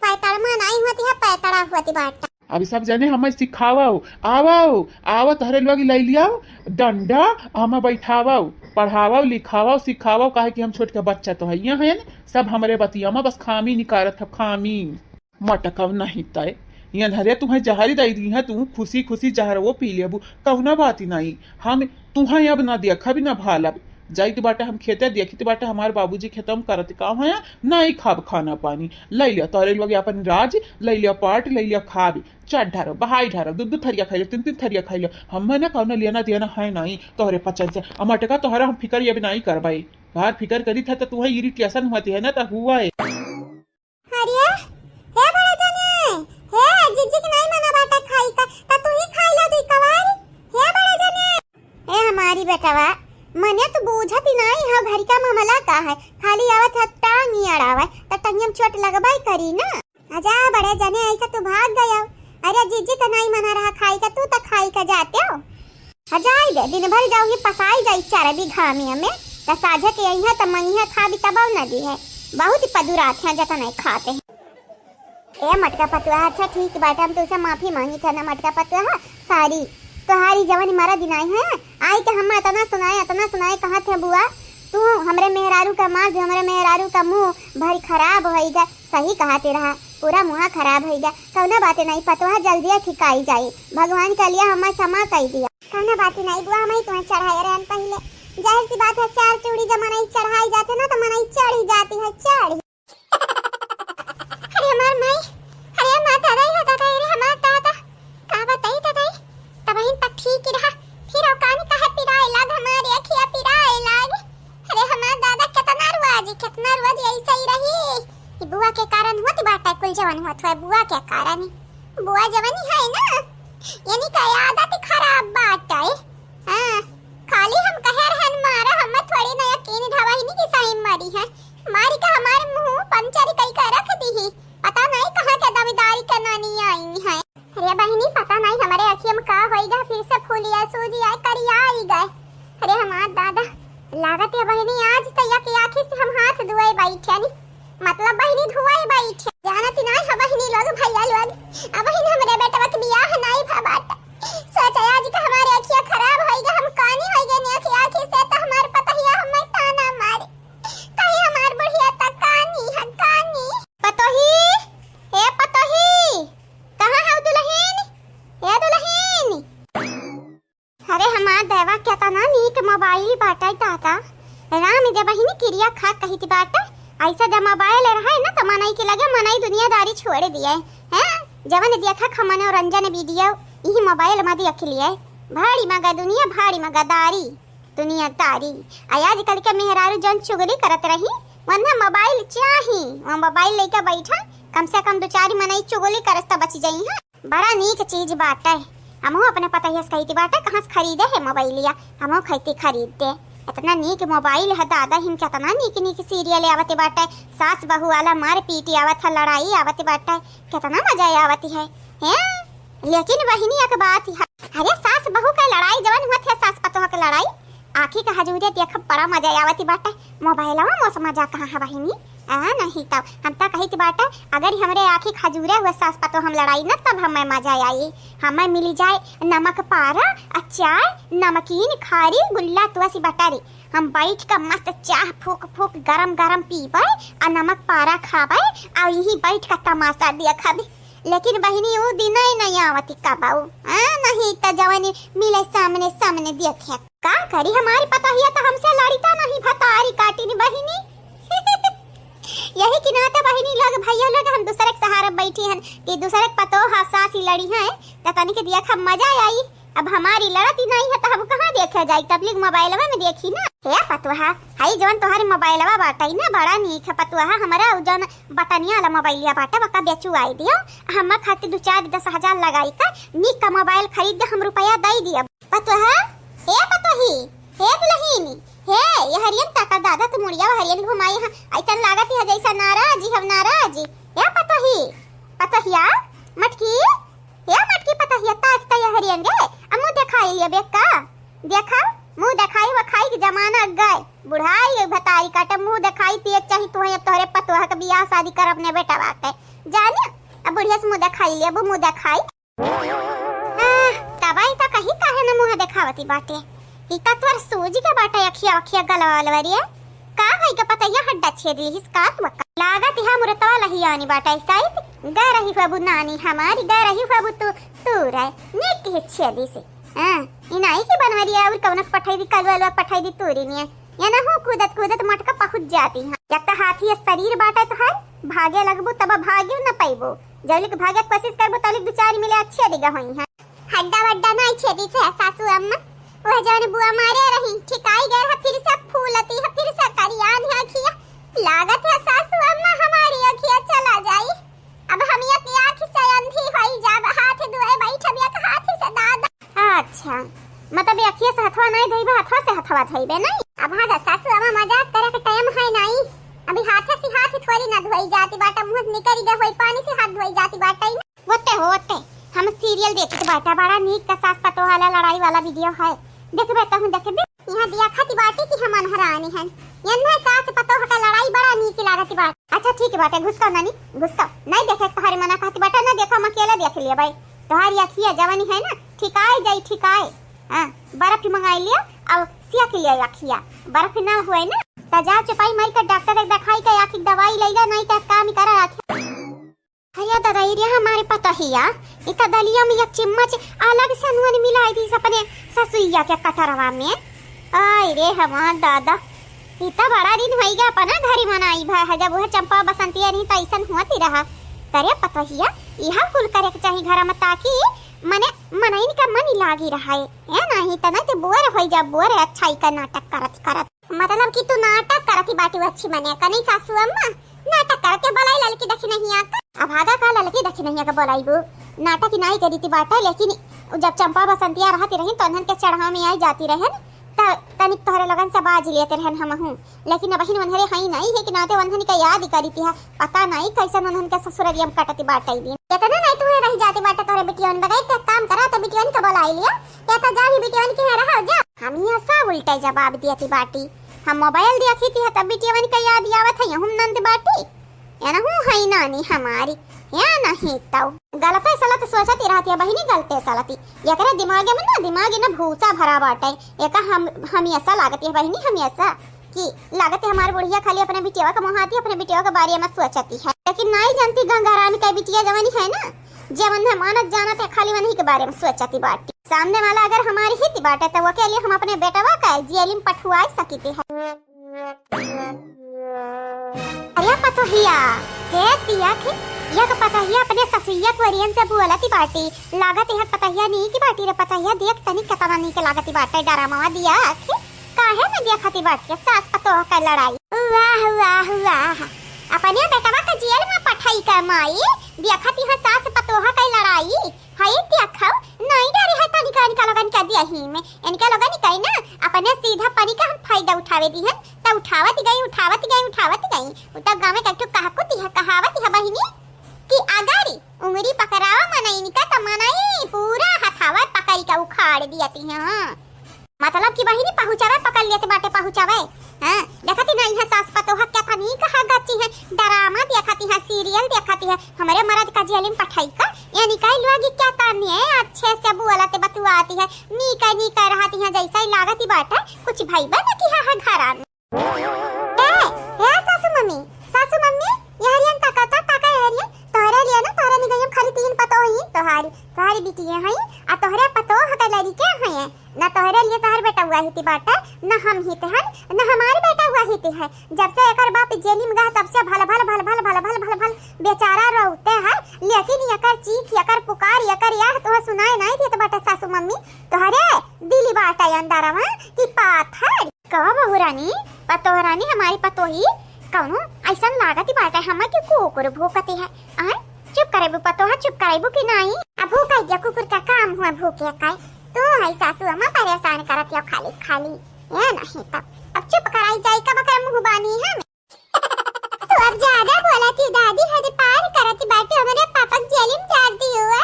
पैतड़मा नहीं होती है, पैतड़ा होती बाटा। अभी सब जने हमें सिखावो, आवो, आवो, तोहरे लोग लइ लियाओ डंडा, हमें बैठावो, पढ़ावो, लिखावो, सिखावो, काहे कि हम छोट के बच्चा तो है, यहाँ है ना, सब हमरे बतिया में बस खामी निकारत है, खामी। मटकव नहीं तय, ये अनहरे तुम्हें जहरी दई दी है, तू खुशी खुशी जहर वो पी लेबू, कौना बात ही नहीं। हम तुहें अब ना देखब ना भालब। जाइत बाटे हम खेते, देखित बाटे हमार बाबूजी खेतम करत काम है, नहीं खाब खाना पानी। लइ लिया तोरे लोग अपन राज, लइ लिया पाट, लइ लिया खाब। चार ढारो, बहाई ढारो, दू दू थरिया खाई लो, तीन तीन थरिया खाई लो। हमें ना कौनो लेना देना है नहीं तोहरे पचन से। आ मटका तोहरा हम फिकर ये भी नहीं करबाई। तोहार फिकर करी था तो तुहें इरिटेशन होती है ना, तो हुआ है। अरे, हे बड़े जने, हे जिज्जी के नाई मना बाटे खाई का, त तू ही खाई ला दुई कवारी। हे बड़े जने, ए हमारी बेटवा, मने तू बूझत ही नाई है, घर का मामला का है, खाली आवत है टांग ही अड़ावे, त टंगिया में चोट लगबाई करी ना। आजा बड़े जने, ऐसा तू भाग गया। अरे जिज्जी का नाई मना रहा खाई का, तू त खाई का जाते हो। हजाई दे, दिन भर जाऊंगी पसाई जाई चरबी घामिया में, त साझे के अइहे त मंगिहे खाबी तब न दिहे। बहुत ही पदुरात हैं जतन नहीं खाते हैं। ए मटका पतुआ, अच्छा ठीक बाटे, हम तुझसे माफी मांगी था ना मटका पतुआ, सारी तोहारी जवानी मारा दिन आई है, आई के हम इतना सुनाए, इतना सुनाए, कहाँ थे बुआ, तू हमरे मेहरारू का मार जो हमरे मेहरारू का मुंह भरी खराब होई गए। सही कहा ते रहा, पूरा मुहा खराब होई गया। कौनो बात नहीं, पतोहा जल्दी ठिकाई जाई। भगवान के लिए हमें क्षमा कर दिया। कौनो बात नहीं बुआ, हम ही तुम्हें चढ़ाए रहन पहले। जाहिर सी बात है, चार चूड़ी जब मनई चढ़ाई जाते ना, तो मनई चढ़ी जाती है, चढ़ी। अरे हमार माई, अरे हमार दादा, ये दादा, अरे हमार दादा, का बताई दादा, तब ही तक ठीक ही रहा, फिर औकानी काहे पिराए लाग, हमारे अखिया पिराए लाग। अरे हमार दादा, कितना रुआ जी, कितना रुआ जी, ऐसे ही रही। ई बुआ के कारण होत बाटे कुल जवन होत है, बुआ के कारण ही। बुआ जवन ही है ना, यानी का आदत खराब बाटे। हाँ, खाली हम कहे रहन मारा, हम थोड़ी ना यकीन ढाबा ही नहीं कि सही मरी है। मारी का हमारे मुंह पंचर कई का रख दी ही। पता नहीं कहाँ के दमदारी के नानी आई है। अरे बहिनी, पता नहीं हमारे अखिया में का होई गए, फिर से फूलिया सूजी आए, करिया आई गए। अरे हमार दादा, लागत है बहिनी, आज तो या की आँखी से हम हाथ धुए बैठे नी, मतलब बहिनी धुए बैठे। जानत नहीं हो बहिनी लोग, भैया लोग, अब बहिन हमरे बेटवा के बियाह नहीं भा बाटा। सोचा आज का हमारे अखिया खराब होई गए, हम कानी होई गए नी अखिया आँखी से, तो हमार पतहिया हमें ताना मारे, कहीं हमार बुढ़िया तक कानी है, कानी। पतोही, ए पतोही, कहाँ है दुल्हन? ए दुल्हन! अरे हमार देवा, केतना नीक मोबाइल बाटे दादा। राम दे बहिनी किरिया खा कहित बाटे। ऐसा जब मोबाइल रहे ना तो मनई के लगे मनई दुनियादारी छोड़ दिए। हैं? जवन देखा खा मनोरंजन वीडियो, यही मोबाइल में देख लिए। भाड़ी मगा दुनिया, भाड़ी मगा दारी, दुनियादारी। आ आजकल के मेहरारू जौन चुगली करत रही, वन्ना मोबाइल चाही। वह मोबाइल लेके बैठा, कम से कम दो चार मनई चुगली करस त बच जाई हैं। बड़ा नीक चीज बाटे। हमहू अपने पतहिया से कहिती बाटे, कहाँ से खरीदे है मोबाइलिया, हमहू खैती खरीद दे। इतना नीक मोबाइल है दादा, हिम कितना नीक नीक सीरियल आवत बाटे, सास बहू वाला मारपीट आवत है, लड़ाई आवत बाटे, कितना मजा आवत है। हैं? लेकिन बहिनी एक बात है, अरे सास बहू के लड़ाई जवन होत है, सास पतोह के लड़ाई, आँखी के हजूरे देखब बड़ा मजा आवत बाटे। मोबाइलवा में मजा कहाँ है बहिनी? आ, नहीं तब हम त कहित बाटे, अगर हमरे आँखी के हजूरे हुए सास पतोह हम लड़ाई न, तब हमें मजा आई। हमें मिली जाए नमक पारा, अचार, नमकीन, खारी, गुल्ला, तुआसी बटारी। हम बैठ के मस्त चाह फूक फूक गरम गरम पीबे, आ नमक पारा खाबे, आ यही बैठ के तमाशा देखबे। लेकिन बहिनी, ऊ दिन ही नहीं आवती कबऊ। आ, नहीं त जवानी मिले सामने सामने देखे। का करी, हमारी पतोहिया त हमसे लड़ी त नहीं, भतारी काटी नी बहिनी। यही कि नाते बहिनी लोग, भैया लोग, हम दूसरे के सहारे बैठी हन कि दूसरे के पतोह सासी लड़ी हैं, त तनिक देखा मजा आई। अब हमारी लड़त ही नहीं है, त हम कहाँ देखे जाई? तबलीग मोबाइलवा में देखी ना। हे पतोहा, हई जवन तोहरी मोबाइलवा बाटई ना, बड़ा नीक है पतोहा। हमरा उ जवन बटनिया वाला मोबाइलिया बाटे, वका बेचुआई दियो, हम्मा खातिर दू चार दस हजार लगाई का नीक का मोबाइल खरीद दे, हम रुपया दई दिया। पतोहा, हे पतोही, हे दुलहिनी, हे, ये हरियन ताका दादा, तू मुड़िया हरियन घुमाई है, ऐसन लागत है जैसा नाराज ही, हम नाराज ही। हे पतोही, पतोहिया, मटकी, हे मटकी पतोहिया, ताक त ये हरियन रे, आ मुँह देखाई लिया बे का? देखा, मुँह देखाई वखाई के जमाना गए, बुढ़ाई गई भतारी काटे, मुँह देखाई तिए चाही तू, अब तोहरे पतोह के बियाह शादी करब ने बेटा बाटे, जाने, अब बुढ़िया से मुँह देखाई लिया, अब मुँह देखाई। आह, तबाई त कही काहे न मुँह देखावती बाटे। ई त तोर सूझ के बाटे अखिया, अखिया गलवा वलवा रे। का होई के पतोहिया हड्डा छेद लिहिस का तू का? लागत है मुरतवा लहियानी बाटे साइत। गा रही फबू नानी हमारी, गा रही फबू तू, तू रे। नीक के छेदी से। हाँ, ई नाई के बनवरिया और कौनक पठाई दी, कलवा लवा पठाई दी तूरी नियन। या ना हो कूदत कूदत मटका पहुँच जाती हैं। एक त हाथी शरीर बाटे तोहार, भागे लगबू तब भागे न पैबू। जौलिक भागे के कोशिश करबू तौलिक दू चार मिले अच्छे दिगा होई हैं। हड्डा वड्डा नाई छेदी से है सासू अम्मा। वह जवन बुआ मारे रही, ठिकाई गए है, फिर से फूलती है, फिर से करियान है अखिया। लागत है सासू अम्मा हमारी अखिया चला जाई। अब हम एक आँख से अंधी होई जाब, हाथ धोए बैठब एक हाथ से दादा। अच्छा, मतलब ये अखिया से हथवा नाई धोइबा, हथवा से हथवा धोइबे नाई? अब हाँ गा सासू अम्मा, मजाक करे के टाइम है नाई। अभी हाथ से हाथ थोड़ी ना धोई जाती बाटा, मुँह से निकल गए होई पानी से हाथ धोई जाती बाटा ही ना। होते हो, होते। हम सीरियल देखत बाटा, बड़ा नीक का सास पतोह वाला लड़ाई वाला वीडियो है। देखबे तहूँ देखबे। यहाँ दिया खाती बाटी कि हम अनहरानी हन। यन्ने सास पतोह का लड़ाई बड़ा नीक लागत बाटे। अच्छा ठीक बाटे, घुसकाओ नानी, घुसकाओ। नहीं देखे तोहरे मना कहती बाटे, ना देखो, हम अकेले देख लिया भाई। तोहरी अखिया जवानी है ना, ठिकाए जाई, ठिकाए। हाँ, बर्फ मंगाई लिया, अब सिया के लिए अखिया। बर्फ ना हुए ना, त जा चुपाई मारी के डॉक्टर के दिखाई के आँखी के दवाई ले जा, नहीं तो काम ही करा आँखी। अरे दादा, ई रे हमारे पतोहिया, ई त दलिया में एक चम्मच अलग से नून मिलाई दी अपने ससुइया के कटरवा में। आय रे हमार दादा, ई त बड़ा दिन होई गया अपना घरी मनाई भा है, जब वह चंपा बसंतिया रही त ऐसन हुआ ती रहा। करे पतोहिया, इहा कुल करे के चाही घर में, ताकि मने मनइन का मन लागी रहा है। ए नाही त नहीं ते बोर होई जा, बोर अच्छा ही का नाटक करत करत। मतलब कि तू नाटक करती बाटी अच्छी मने का नहीं सासू अम्मा? नाटक करके बोलाई ललकी दखिनहिया का। अभागा का ललकी दखिनहिया का बोलाईबू? नाटक ही नाई करीती बाटे, लेकिन जब चंपा बसंतिया रहती रही तो उन्हन के चढ़ाव में आई जाती रहन, त तनिक तोहरे लोगन से बाज लेते रहन हमहू। लेकिन अबहिन वन्हरे हई नाई है कि नाते वन्हन का याद ही करीती है। पता नाई कैसन वन्हन के ससुररिया में कटती बाटे ई दिन। इतना नाई तुहे रह जाती बाटे तोहरे बिटियन बगैर के काम करा तो बिटियन के बोलाई लिया। या तो जा ही बिटियन के यहाँ रहो जा। हम यहाँ सब उल्टा जवाब दियती बाटी। हम मोबाइल देखी थी तब बिटियवन का याद आवत है, हम नंद बाटी। या ना हूँ है नानी हमारी, या नहीं तो। गलते सलत सोचती रहती है बहिनी, गलते सलती। एकरे दिमागे में ना, दिमागे ना भूसा भरा बाटे। एका हम, हमेशा लागती है बहिनी, हमेशा कि लागत है हमार बुढ़िया खाली अपने बिटियवा का मोहाती, अपने बिटियवा के बारे में सोचती है। लेकिन नाई जानती गंगाराम के बिटिया जवानी है ना, जे मन मानत जानत है खाली वन्ही के बारे में सोचती बाटी। सामने वाला अगर हमारी हित बाटे तो वो के लिए हम अपने बेटवा का जेल में पठुआ सकिते हैं। अरे पतोहिया, हे तिया के, या के पतोहिया अपने ससुइया कुरियन से बोलती बाटी। लागत है पतोहिया नीक बाटी रे पतोहिया, देख तनी केतना नीक लागती बाटे डरामावा दिया के। काहे न देखती बाटी सास पतोह का लड़ाई? वाह, वाह, वाह। अपने बेटवा का जेल में पठाई का माई, देखती है सास पतोह का लड़ाई। हई देखो, नहीं डरे है तनिका इनका लोगन के देही में। इनके लोगन के ना अपने सीधा पनी का हम फायदा उठावे दिहन, त उठावत गई, उठावत गई, उठावत गई। उ त गाँव में कट्टू कहाकुती है, कहावत है बहिनी कि अगारी उंगरी पकड़ावा मनई इनका त मनई पूरा हथावा पकड़ के उखाड़ दियती हैं। हाँ। मतलब कि बहिनी पहुँचावे पकड़ लेते बाटे पहुँचावे। हाँ, देखती ना इहाँ सास पतोह क्या तनी कहा गची है, ड्रामा देखती है, सीरियल देखती है, हमरे मरद का जेल में पठाई का, यानी कई लोग क्या ताने अच्छे से बोलते बतुआती है, नीक नीक रहती है, जैसा ही लागती बाटे कुछ भाई बन की है घरा में। ए, ए सासू मम्मी, सासू मम्मी, यहरियन ताका ता, ताका यहरियन, तोहरे लिए ना, तोहरे निगयम खाली तीन पतोह ही, तोहारी, तोहारी बिटिया हई, आ तोहरे पतोह के लड़िके हई, ना तोहरे लिए तोहर बेटउआ हित बाटे, ना हम हित हन, ना हमार बेटउआ हित है। जब से एकर बाप जेली में गए, तब से भल भल भल भल भल भल भल भल बेचारा रोते है, लेकिन एकर चीख, एकर पुकार, एकर यह तोह सुनाए नहीं देत बाटे सासू मम्मी, तोहरे दिल बाटे अंदरवा कि पाथर। कहो बहू रानी, पतोह रानी, हमारी पतोही कौनो ऐसन लागत बाटे हमें कि कुकुर भूकती है। आय, चुप करेबू पतोह, चुप करेबू कि नहीं? अब भूकाई दिया कुकुर का काम हुआ भूके का। तू है सासू अम्मा परेशान करत हो खाली खाली। ए नहीं तब, अब चुप कराई जाई, कब कर मुँह बानी है। तू अब ज्यादा बोलत ही दादी, हद पार करत बाटे, हमरे पापा के जेल में डाल दियो है।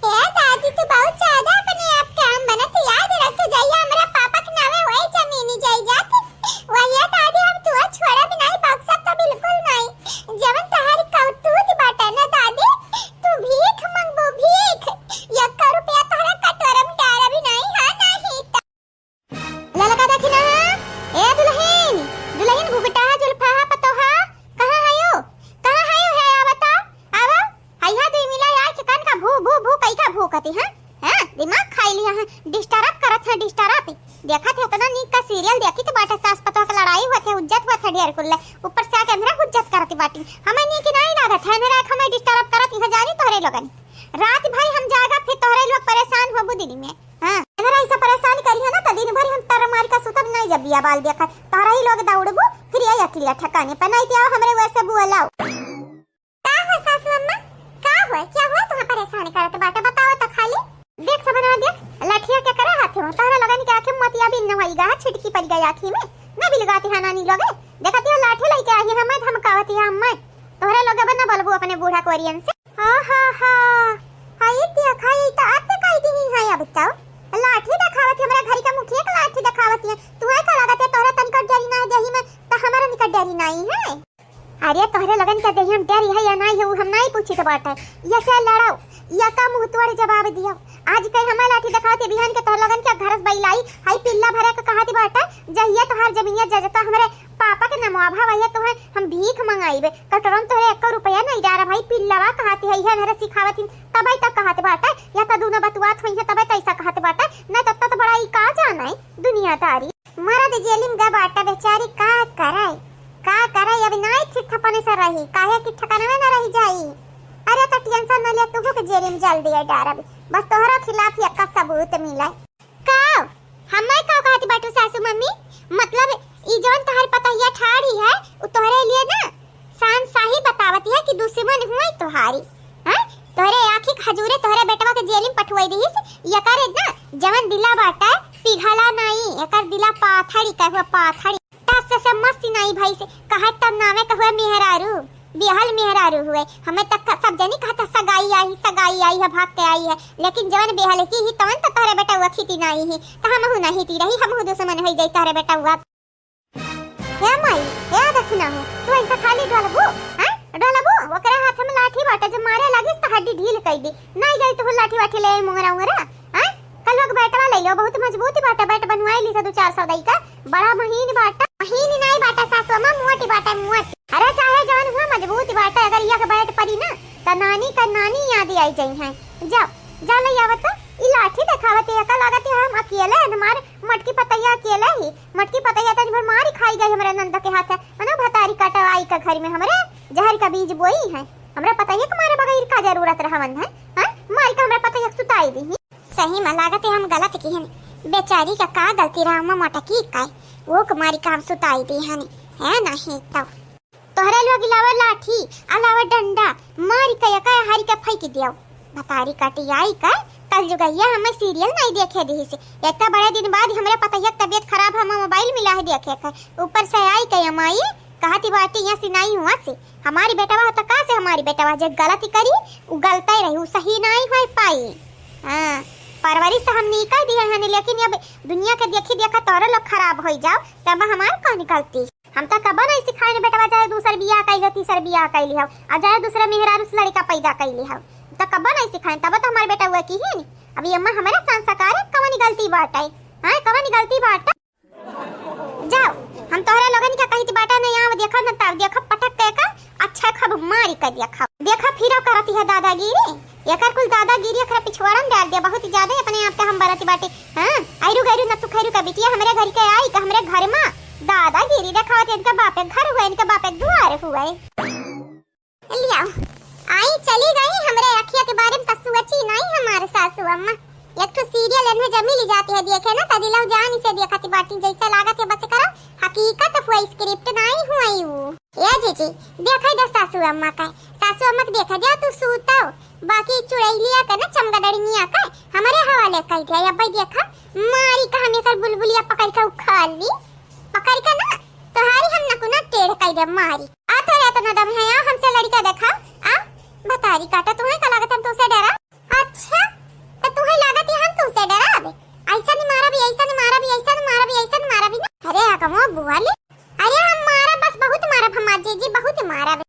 ए दादी, तू बहुत ज्यादा अपने आप के हम बनत, याद रख, जइया हमरा पापा के नामे होए जमीनी जायदाद, वहिया दादी हम तू छोड़ब नहीं, बख्शब तो बिल्कुल नहीं। जवन तहारी करतूत बाटे ना दादी, तू भीख मंगबू, भीख। एक रुपया तोहरा कटोरा में डारब नहीं, हाँ नहीं तो। ललका देखी ना, ए दुलहिन, दुलहिन घुघटा जुल्फा पतोहा, कहाँ हयो? कहाँ हयो है आवता? आवा, हैया दे मिला यार चिकन का भू, भू, भू, कई का भू कती, हाँ? हाँ, दिमाग खाई लिया है, disturb करत है, disturb। देखत है इतना नीक का सीरियल देखी तो बाटे सास पतोह के लड़ाई होत है, हुज्जत होत है ढेर कुल्ले, ऊपर से आके हमरा हुज्जत करती बाटी। हमें नीक नहीं लागत है, मेरा हमें disturb करत है जानी तोहरे लोगन। रात भर हम जागा फिर तोहरे लोग परेशान होबू दिन में। हाँ, अगर ऐसा परेशान करी है ना, तो दिन भर हम तर मार का सुतब नहीं जब बिया बाल देखा। तोहरा ही लोग दौड़बू, फिर ये अकेला ठिकाने पर नहीं आओ, हमरे वैसे बुआ लाओ। का हो सासू अम्मा? का हो? क्या हो? तुम्हें परेशान करत बाटे, बताओ तो खाली। देख सबना देख, लाठिया के करे हाथे हो, तोहरा लोगन के आँखें मोतिया बिन न होई गा, छिटकी पड़ गई आँखी में, न बिलगाती है नानी लोगे। देखती हो लाठी लेके आई है, हमें धमकावती है, हमें। तोहरा लोग बना बोलबू अपने बूढ़ा कोरियन से। हा, हा, हा। हाय, देखा, ई त अत्य कई दिही है अब तो। लाठी देखावत है, हमरा घर का मुखिया के लाठी देखावत है। तू है का लागत है, तोहरा तनिको डरी ना है देही में, त हमरा निका डरी नहीं है। अरे, तोहरे लगन के देही हम डरी है या नहीं है, उ हम नहीं पूछी तो बात है। ये से लड़ाओ, या का मुंह तोड़ जवाब दियो। आज कहीं हमें लाठी देखावत है, बिहान के तोहरे लगन के घर से बैलाई, हाई पिल्ला भरे के कहत बाटे, जहिया तोहार जमीनिया जजता हमरे पापा के नमवा भा, वहिया तोहे हम भीख मंगाइबे, कटोरा में तोहरे एको रुपया नहीं डारा भाई, पिल्लवा कहती है, इहे मेरे सिखावत ही, तबे तक कहत बाटे, या तो दोनों बतुआत होई है, तबे तो ऐसा कहत बाटे, नहीं तब तो बड़ा ई का जाना है दुनियादारी। मरद जेलिम गा बाटा बेचारी का करे, का करे, अब नाई ठीक ठपने से रही, काहे कि ठिकाना में न रह जाई। अरे तो tension न ले, तुहू के जेलिम जल्दी डारब, बस तोहरा खिलाफ यक्का सबूत मिले। का? हमें का कहत बाटू सासू मम्मी? मतलब ई जौन तोहर पतोहिया ठाड़ी है, उ तोहरे लिए ना शान शाही बतावत है कि दुश्मन हुए तोहारी। हैं? तोहरे आँखी के हजूरे तोहरे बेटवा के जेल में पठुआई दीहिस। यकर ना जवन दिला बाटे पिघला नाई, एकर दिला पाथड़ी कहे हुआ पाथड़ी। टस से मस्ती नाई भाई से, कहे तब नामे कहुए मेहरारू, बिहल मेहरारू हुए। हमें तक सब जनी कहत सगाई आई, सगाई आई है, भाग के आई है, लेकिन जवन बिहल की ही तवन तो तोहरे बेटवा खीती नाई ही, तो हमहू नहीं ती रही, हमहू दुश्मन होई जाई तोहरे बेटवा। हे माई, हे दखिना हो, तू ऐसा खाली डोलबू, हैं? डोलबू, ओकरे हाथ में लाठी बाटे, जब मारे लागिस तो हड्डी ढील कई दी। नहीं गई तू लाठी वाठी ले मुंगरा उंगरा, हैं? कल लोग बैटवा ले लो, बहुत मजबूत बाटे, बैट बनवाई ली था दो चार सौ दई का, बड़ा महीन बाटा। महीन नहीं बाटा सासु अम्मा, मोटी बाटा, मोटी। अरे चाहे जवन हुआ मजबूत बाटा, अगर यह बैट पड़ी ना, तो नानी का नानी याद आई जाई है। जाओ, जा ले आवत, ई लाठी देखावत है, का लागत है हम अकेले, हमार मटकी पतैया अकेले ही, मटकी पतैया तनी भर मारी खाई गई हमरे नंद के हाथ, मनो भतारी कटवाई का घर में हमरे जहर का बीज बोई है, हमरे पतैया के मारे बगैर का जरूरत रहवन है, हैं? मारी का हमरे पतैया के सुताई दी। सही में लागत है हम गलत की हनी, बेचारी का का गलती रहा, हम मटकी का, वो के मारी का हम सुताई दी हनी, है नहीं तो। तोहरे लोग लावा लाठी, आ लावा डंडा, मारी के एका हारी के फेंक दियो। भतारी कटियाई का, कल जुगैया हमें सीरियल नहीं देखे दी से। इतना बड़े दिन बाद हमरे पतैया के तबीयत खराब, हम मोबाइल मिला है देखे के। ऊपर से आई के अमाई, कहती बाटी यहाँ से नाई हुआ से, हमारी बेटवा हो तो का से हमारी बेटवा जे गलती करी, उ गलते रही, उ सही नाई होई पाई। हाँ, परवरिश तो हम नीका दिए हनी, लेकिन अब दुनिया के देखी देखा तोरे लोग खराब होई जाओ, तब हमार कौन गलती? हम तो कबो नहीं सिखाए बेटवा, चाहे दूसर बियाह कई हो, तीसर बियाह कई लिहो, आ चाहे दूसरे मेहरारू से लड़का पैदा कई लिहो, तो कबो नहीं सिखाए, तब तो हमारे बेटा हुआ की ही नहीं। अभी अम्मा हमारे संस्कार है, कवन गलती बाटे? हाँ, कवन गलती बाटे? जाओ, हम तोहरे लोगन के कहित बाटे न, यहाँ देखा न, तब देखा पटक के का, अच्छा खूब मारी के देखा। देखा फिर करती है दादागिरी, एकर कुल दादागिरी एकरा पिछवाड़ा में डाल दिया, बहुत ही ज्यादा अपने आप के हम बरती बाटे। हाँ, आयरु गैरु न तू खैरु का बिटिया हमरे घर के आई, का हमरे घर में दादागिरी देखावत, इनका बापे घर हुए, इनका बापे दुआर हुए। लियाओ, आई चली गई हमरे अखिया के बारे में, त सोची नहीं हमारे सासू अम्मा। एक ठो सीरियल इन्हें जमी ली जाती है देखे ना, त दिलौ जान इसे देखत बाटी, जैसे लागत है बस करो, हकीकत हुआ, स्क्रिप्ट नहीं हुआ यू। ए जीजी, देखे दे सासू अम्मा का, सासू अम्मा के देखे दे, तू सूतो, बाकी चुड़ैलिया का ना चमगदड़िया का हमरे हवाले कई दे। अब भाई देखा, मारी का हम एकर बुलबुलिया पकड़ के उखाड़ ली, पकड़ के ना तोहारी हम नकुना टेढ़ कई दे मारी। आ तोरे इतना दम है, आ हमसे लड़का देखा, आ भतारी काटा, तुम्हें का लागत हम तुमसे डरा? अच्छा, तो तुम्हें लागत है हम तुमसे डरा? अबे ऐसा नहीं मारा भी, ऐसा नहीं मारा भी, ऐसा नहीं मारा भी, ऐसा नहीं मारा भी ना। अरे आ कमो बुआ ले, अरे हम मारा बस, बहुत मारा हम आज जी, बहुत मारा बे।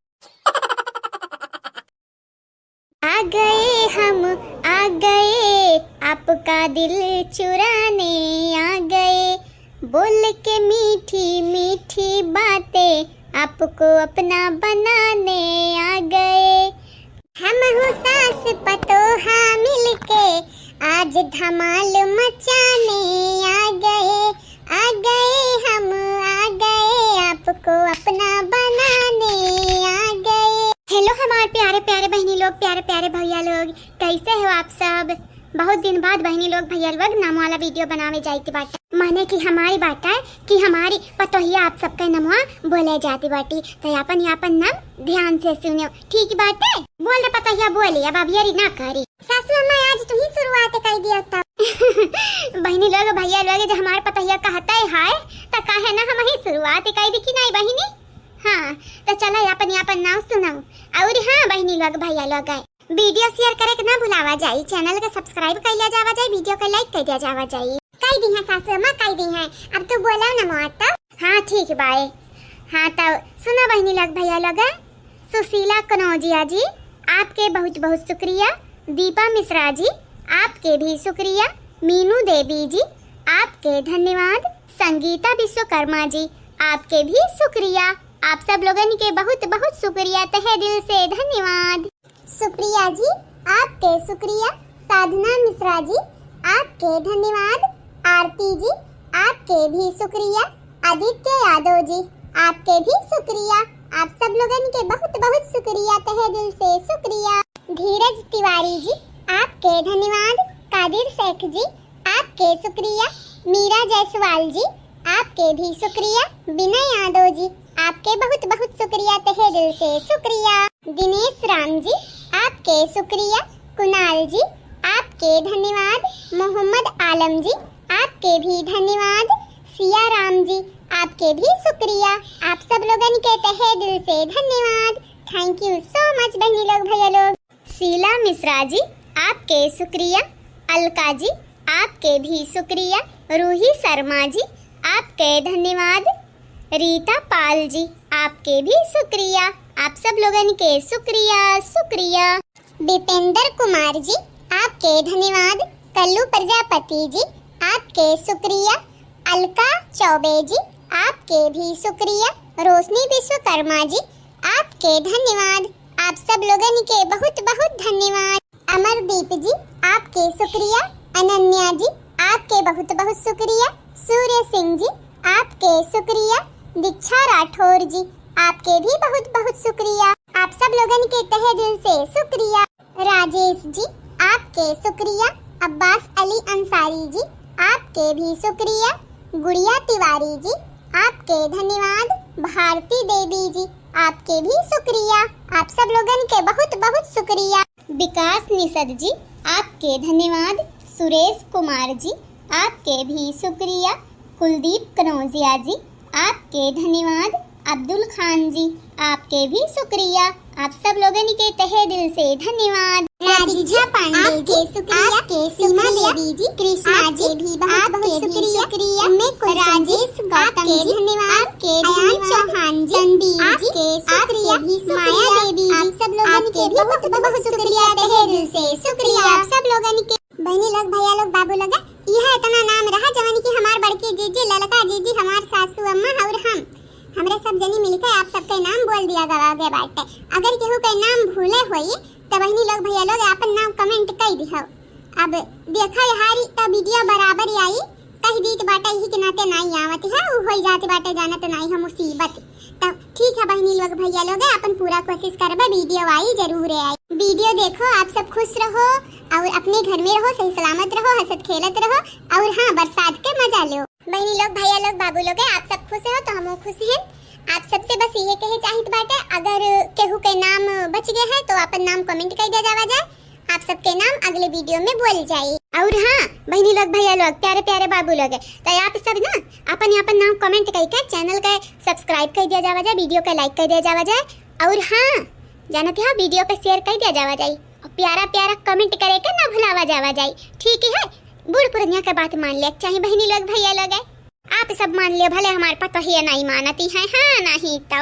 आ गए हम, आ गए आपका दिल चुराने, आ गए बोल के मीठी मीठी बातें आपको अपना बनाने आ गए। हम हो सास पतोहा मिलके आज धमाल मचाने आ गए, आ गए हम, आ गए आपको अपना बनाने आ गए। हेलो हमारे प्यारे प्यारे बहनी लोग, प्यारे प्यारे भैया लोग, कैसे हो आप सब? बहुत दिन बाद बहनी लोग भैया लोग नाम वाला वीडियो बनावे जाइत बाटे। माने कि हमारी बात है कि हमारी पतोहिया आप सबके नमवा बोले जाती बाटी, तो आपन आपन नाम ध्यान से सुनियो, ठीक बाटे? बोल रे पतोहिया, बोली, अब अबियरी ना करी। सासू अम्मा, आज तू ही शुरुआत कर दिया तब। बहनी लोग भैया लोग, जो हमारे पतोहिया कहते है तो काहे ना हम ही शुरुआत कर दी कि नहीं बहनी? हाँ, तो चलो आपन आपन नाम सुनाओ। और हाँ बहनी लोग भैया लोग, वीडियो शेयर करे के ना भुलावा जाई, चैनल के सब्सक्राइब कर लिया जावा जाई, वीडियो के लाइक कर दिया जावा जाई। कई दी है सासू अम्मा, कई दी है। अब तू बोला ना मौत तो। हाँ ठीक बाए। हाँ तो सुना बहनी लोग भैया लोग, सुशीला कनौजिया जी, आपके बहुत बहुत शुक्रिया। दीपा मिश्रा जी, आपके भी शुक्रिया। मीनू देवी जी, आपके धन्यवाद। संगीता विश्वकर्मा जी, आपके भी शुक्रिया। आप सब लोगन के बहुत बहुत शुक्रिया, तहे दिल से धन्यवाद। सुप्रिया जी, आपके शुक्रिया। साधना मिश्रा जी, आपके धन्यवाद। आरती जी, आपके भी शुक्रिया। आदित्य यादव जी, आपके भी शुक्रिया। आप सब लोगन के बहुत बहुत शुक्रिया, तहे दिल से शुक्रिया। धीरज तिवारी जी, आपके धन्यवाद। कादिर शेख जी, आपके शुक्रिया। मीरा जायसवाल जी, आपके भी शुक्रिया। विनय यादव जी, आपके बहुत बहुत शुक्रिया, तहे दिल से शुक्रिया। दिनेश राम जी, आपके शुक्रिया। कुणाल जी, आपके धन्यवाद। मोहम्मद आलम जी, आपके भी धन्यवाद। सिया राम जी, आपके भी शुक्रिया। आप सब लोगन के तहे दिल से धन्यवाद। Thank you so much बहनी लोग भैया लोग। शीला मिश्रा जी, आपके शुक्रिया। अलका जी, आपके भी शुक्रिया। रूही शर्मा जी, आपके धन्यवाद। रीता पाल जी, आपके भी शुक्रिया। आप सब लोगन के शुक्रिया, शुक्रिया। विपेंद्र कुमार जी, आपके धन्यवाद। कल्लू प्रजापति जी, आपके शुक्रिया। अलका चौबे जी, आपके भी शुक्रिया। रोशनी विश्वकर्मा जी, आपके धन्यवाद। आप सब लोगन के बहुत बहुत धन्यवाद। अमरदीप जी, आपके शुक्रिया। अनन्या जी, आपके बहुत बहुत शुक्रिया। सूर्य सिंह जी, आपके शुक्रिया। दीक्षा राठौर जी, आपके भी बहुत बहुत शुक्रिया। आप सब लोगन के तहे दिल से शुक्रिया। राजेश जी, आपके शुक्रिया। अब्बास अली अंसारी जी, आपके भी शुक्रिया। गुड़िया तिवारी जी, आपके धन्यवाद। भारती देवी जी, आपके भी शुक्रिया। आप सब लोगन के बहुत बहुत शुक्रिया। विकास निषद जी, आपके धन्यवाद। सुरेश कुमार जी, आपके भी शुक्रिया। कुलदीप कनौजिया जी, आपके धन्यवाद। अब्दुल खान जी, आपके भी शुक्रिया, आप सब लोगन के तहे दिल से धन्यवाद। राजीजा पांडे जी, आपके शुक्रिया, आपके सीमा शुक्रिया, देवी जी, कृष्णा आपके जी, भी बहुत, आपके बहुत भी शुक्रिया, शुक्रिया। उम्मे कुलसुम जी, राजेश गौतम आपके जी, धन्यवाद, आपके अयान धन्यवाद। चौहान जी, रणबीर जी, आपके शुक्रिया, आपके भी माया शुक्रिया। देवी जी, आप सब लोगन आपके के भी बहुत, बहुत बहुत शुक्रिया, तहे दिल से शुक्रिया। आप सब लोगन के बहिनी लोग, भैया लोग, बाबू लोग, यह इतना नाम रहा जवन की हमार बड़की जीजी, ललका जीजी, हमार सासू अम्मा और हम, हमरे सब जनी मिलके आप सबके नाम बोल दिया गवा गए बाटे। अगर केहू के नाम भूले होई त बहिनी लोग, भैया लोग, आपन नाम comment कई दिहो। अब देखा हारी त video बराबर आई, कह दीत बाटे, यही के नाते नाई आवत है, उ होई जात बाटे, जानत नाई हम मुसीबत। तब ठीक है बहिनी लोग, भैया लोग, अपन पूरा कोशिश करबे, video आई, जरूर आई। Video देखो, आप सब खुश रहो और अपने घर में रहो, सही सलामत रहो, हंसत खेलत रहो और हाँ, बरसात के मजा लो। बहिनी लोग, भैया लोग, बाबू लोग, आप सब खुश हो तो हमहू खुश हैं। आप सबसे बस ये कहे चाहित बाटे, अगर केहू के नाम बच गए है तो अपन नाम comment कर दिया जावा जाए, आप सबके नाम अगले video में बोल जाई। और हाँ बहिनी लोग, भैया लोग, प्यारे प्यारे बाबू लोग, तो आप सब ना अपन अपन नाम comment करके channel के subscribe कर दिया जावा जाए, video के like कर दिया जावा जाए। और हाँ, जानत हो, video के share कर दिया जावा जाए और प्यारा प्यारा comment करे के ना भुलावा जावा जाए, ठीक है? बूढ़ पुरनिया के बात मान ले चाहे बहिनी लोग, भैया लोग, आप सब मान लियो, भले हमार पतोहिया नहीं मानती है, हाँ नहीं तो।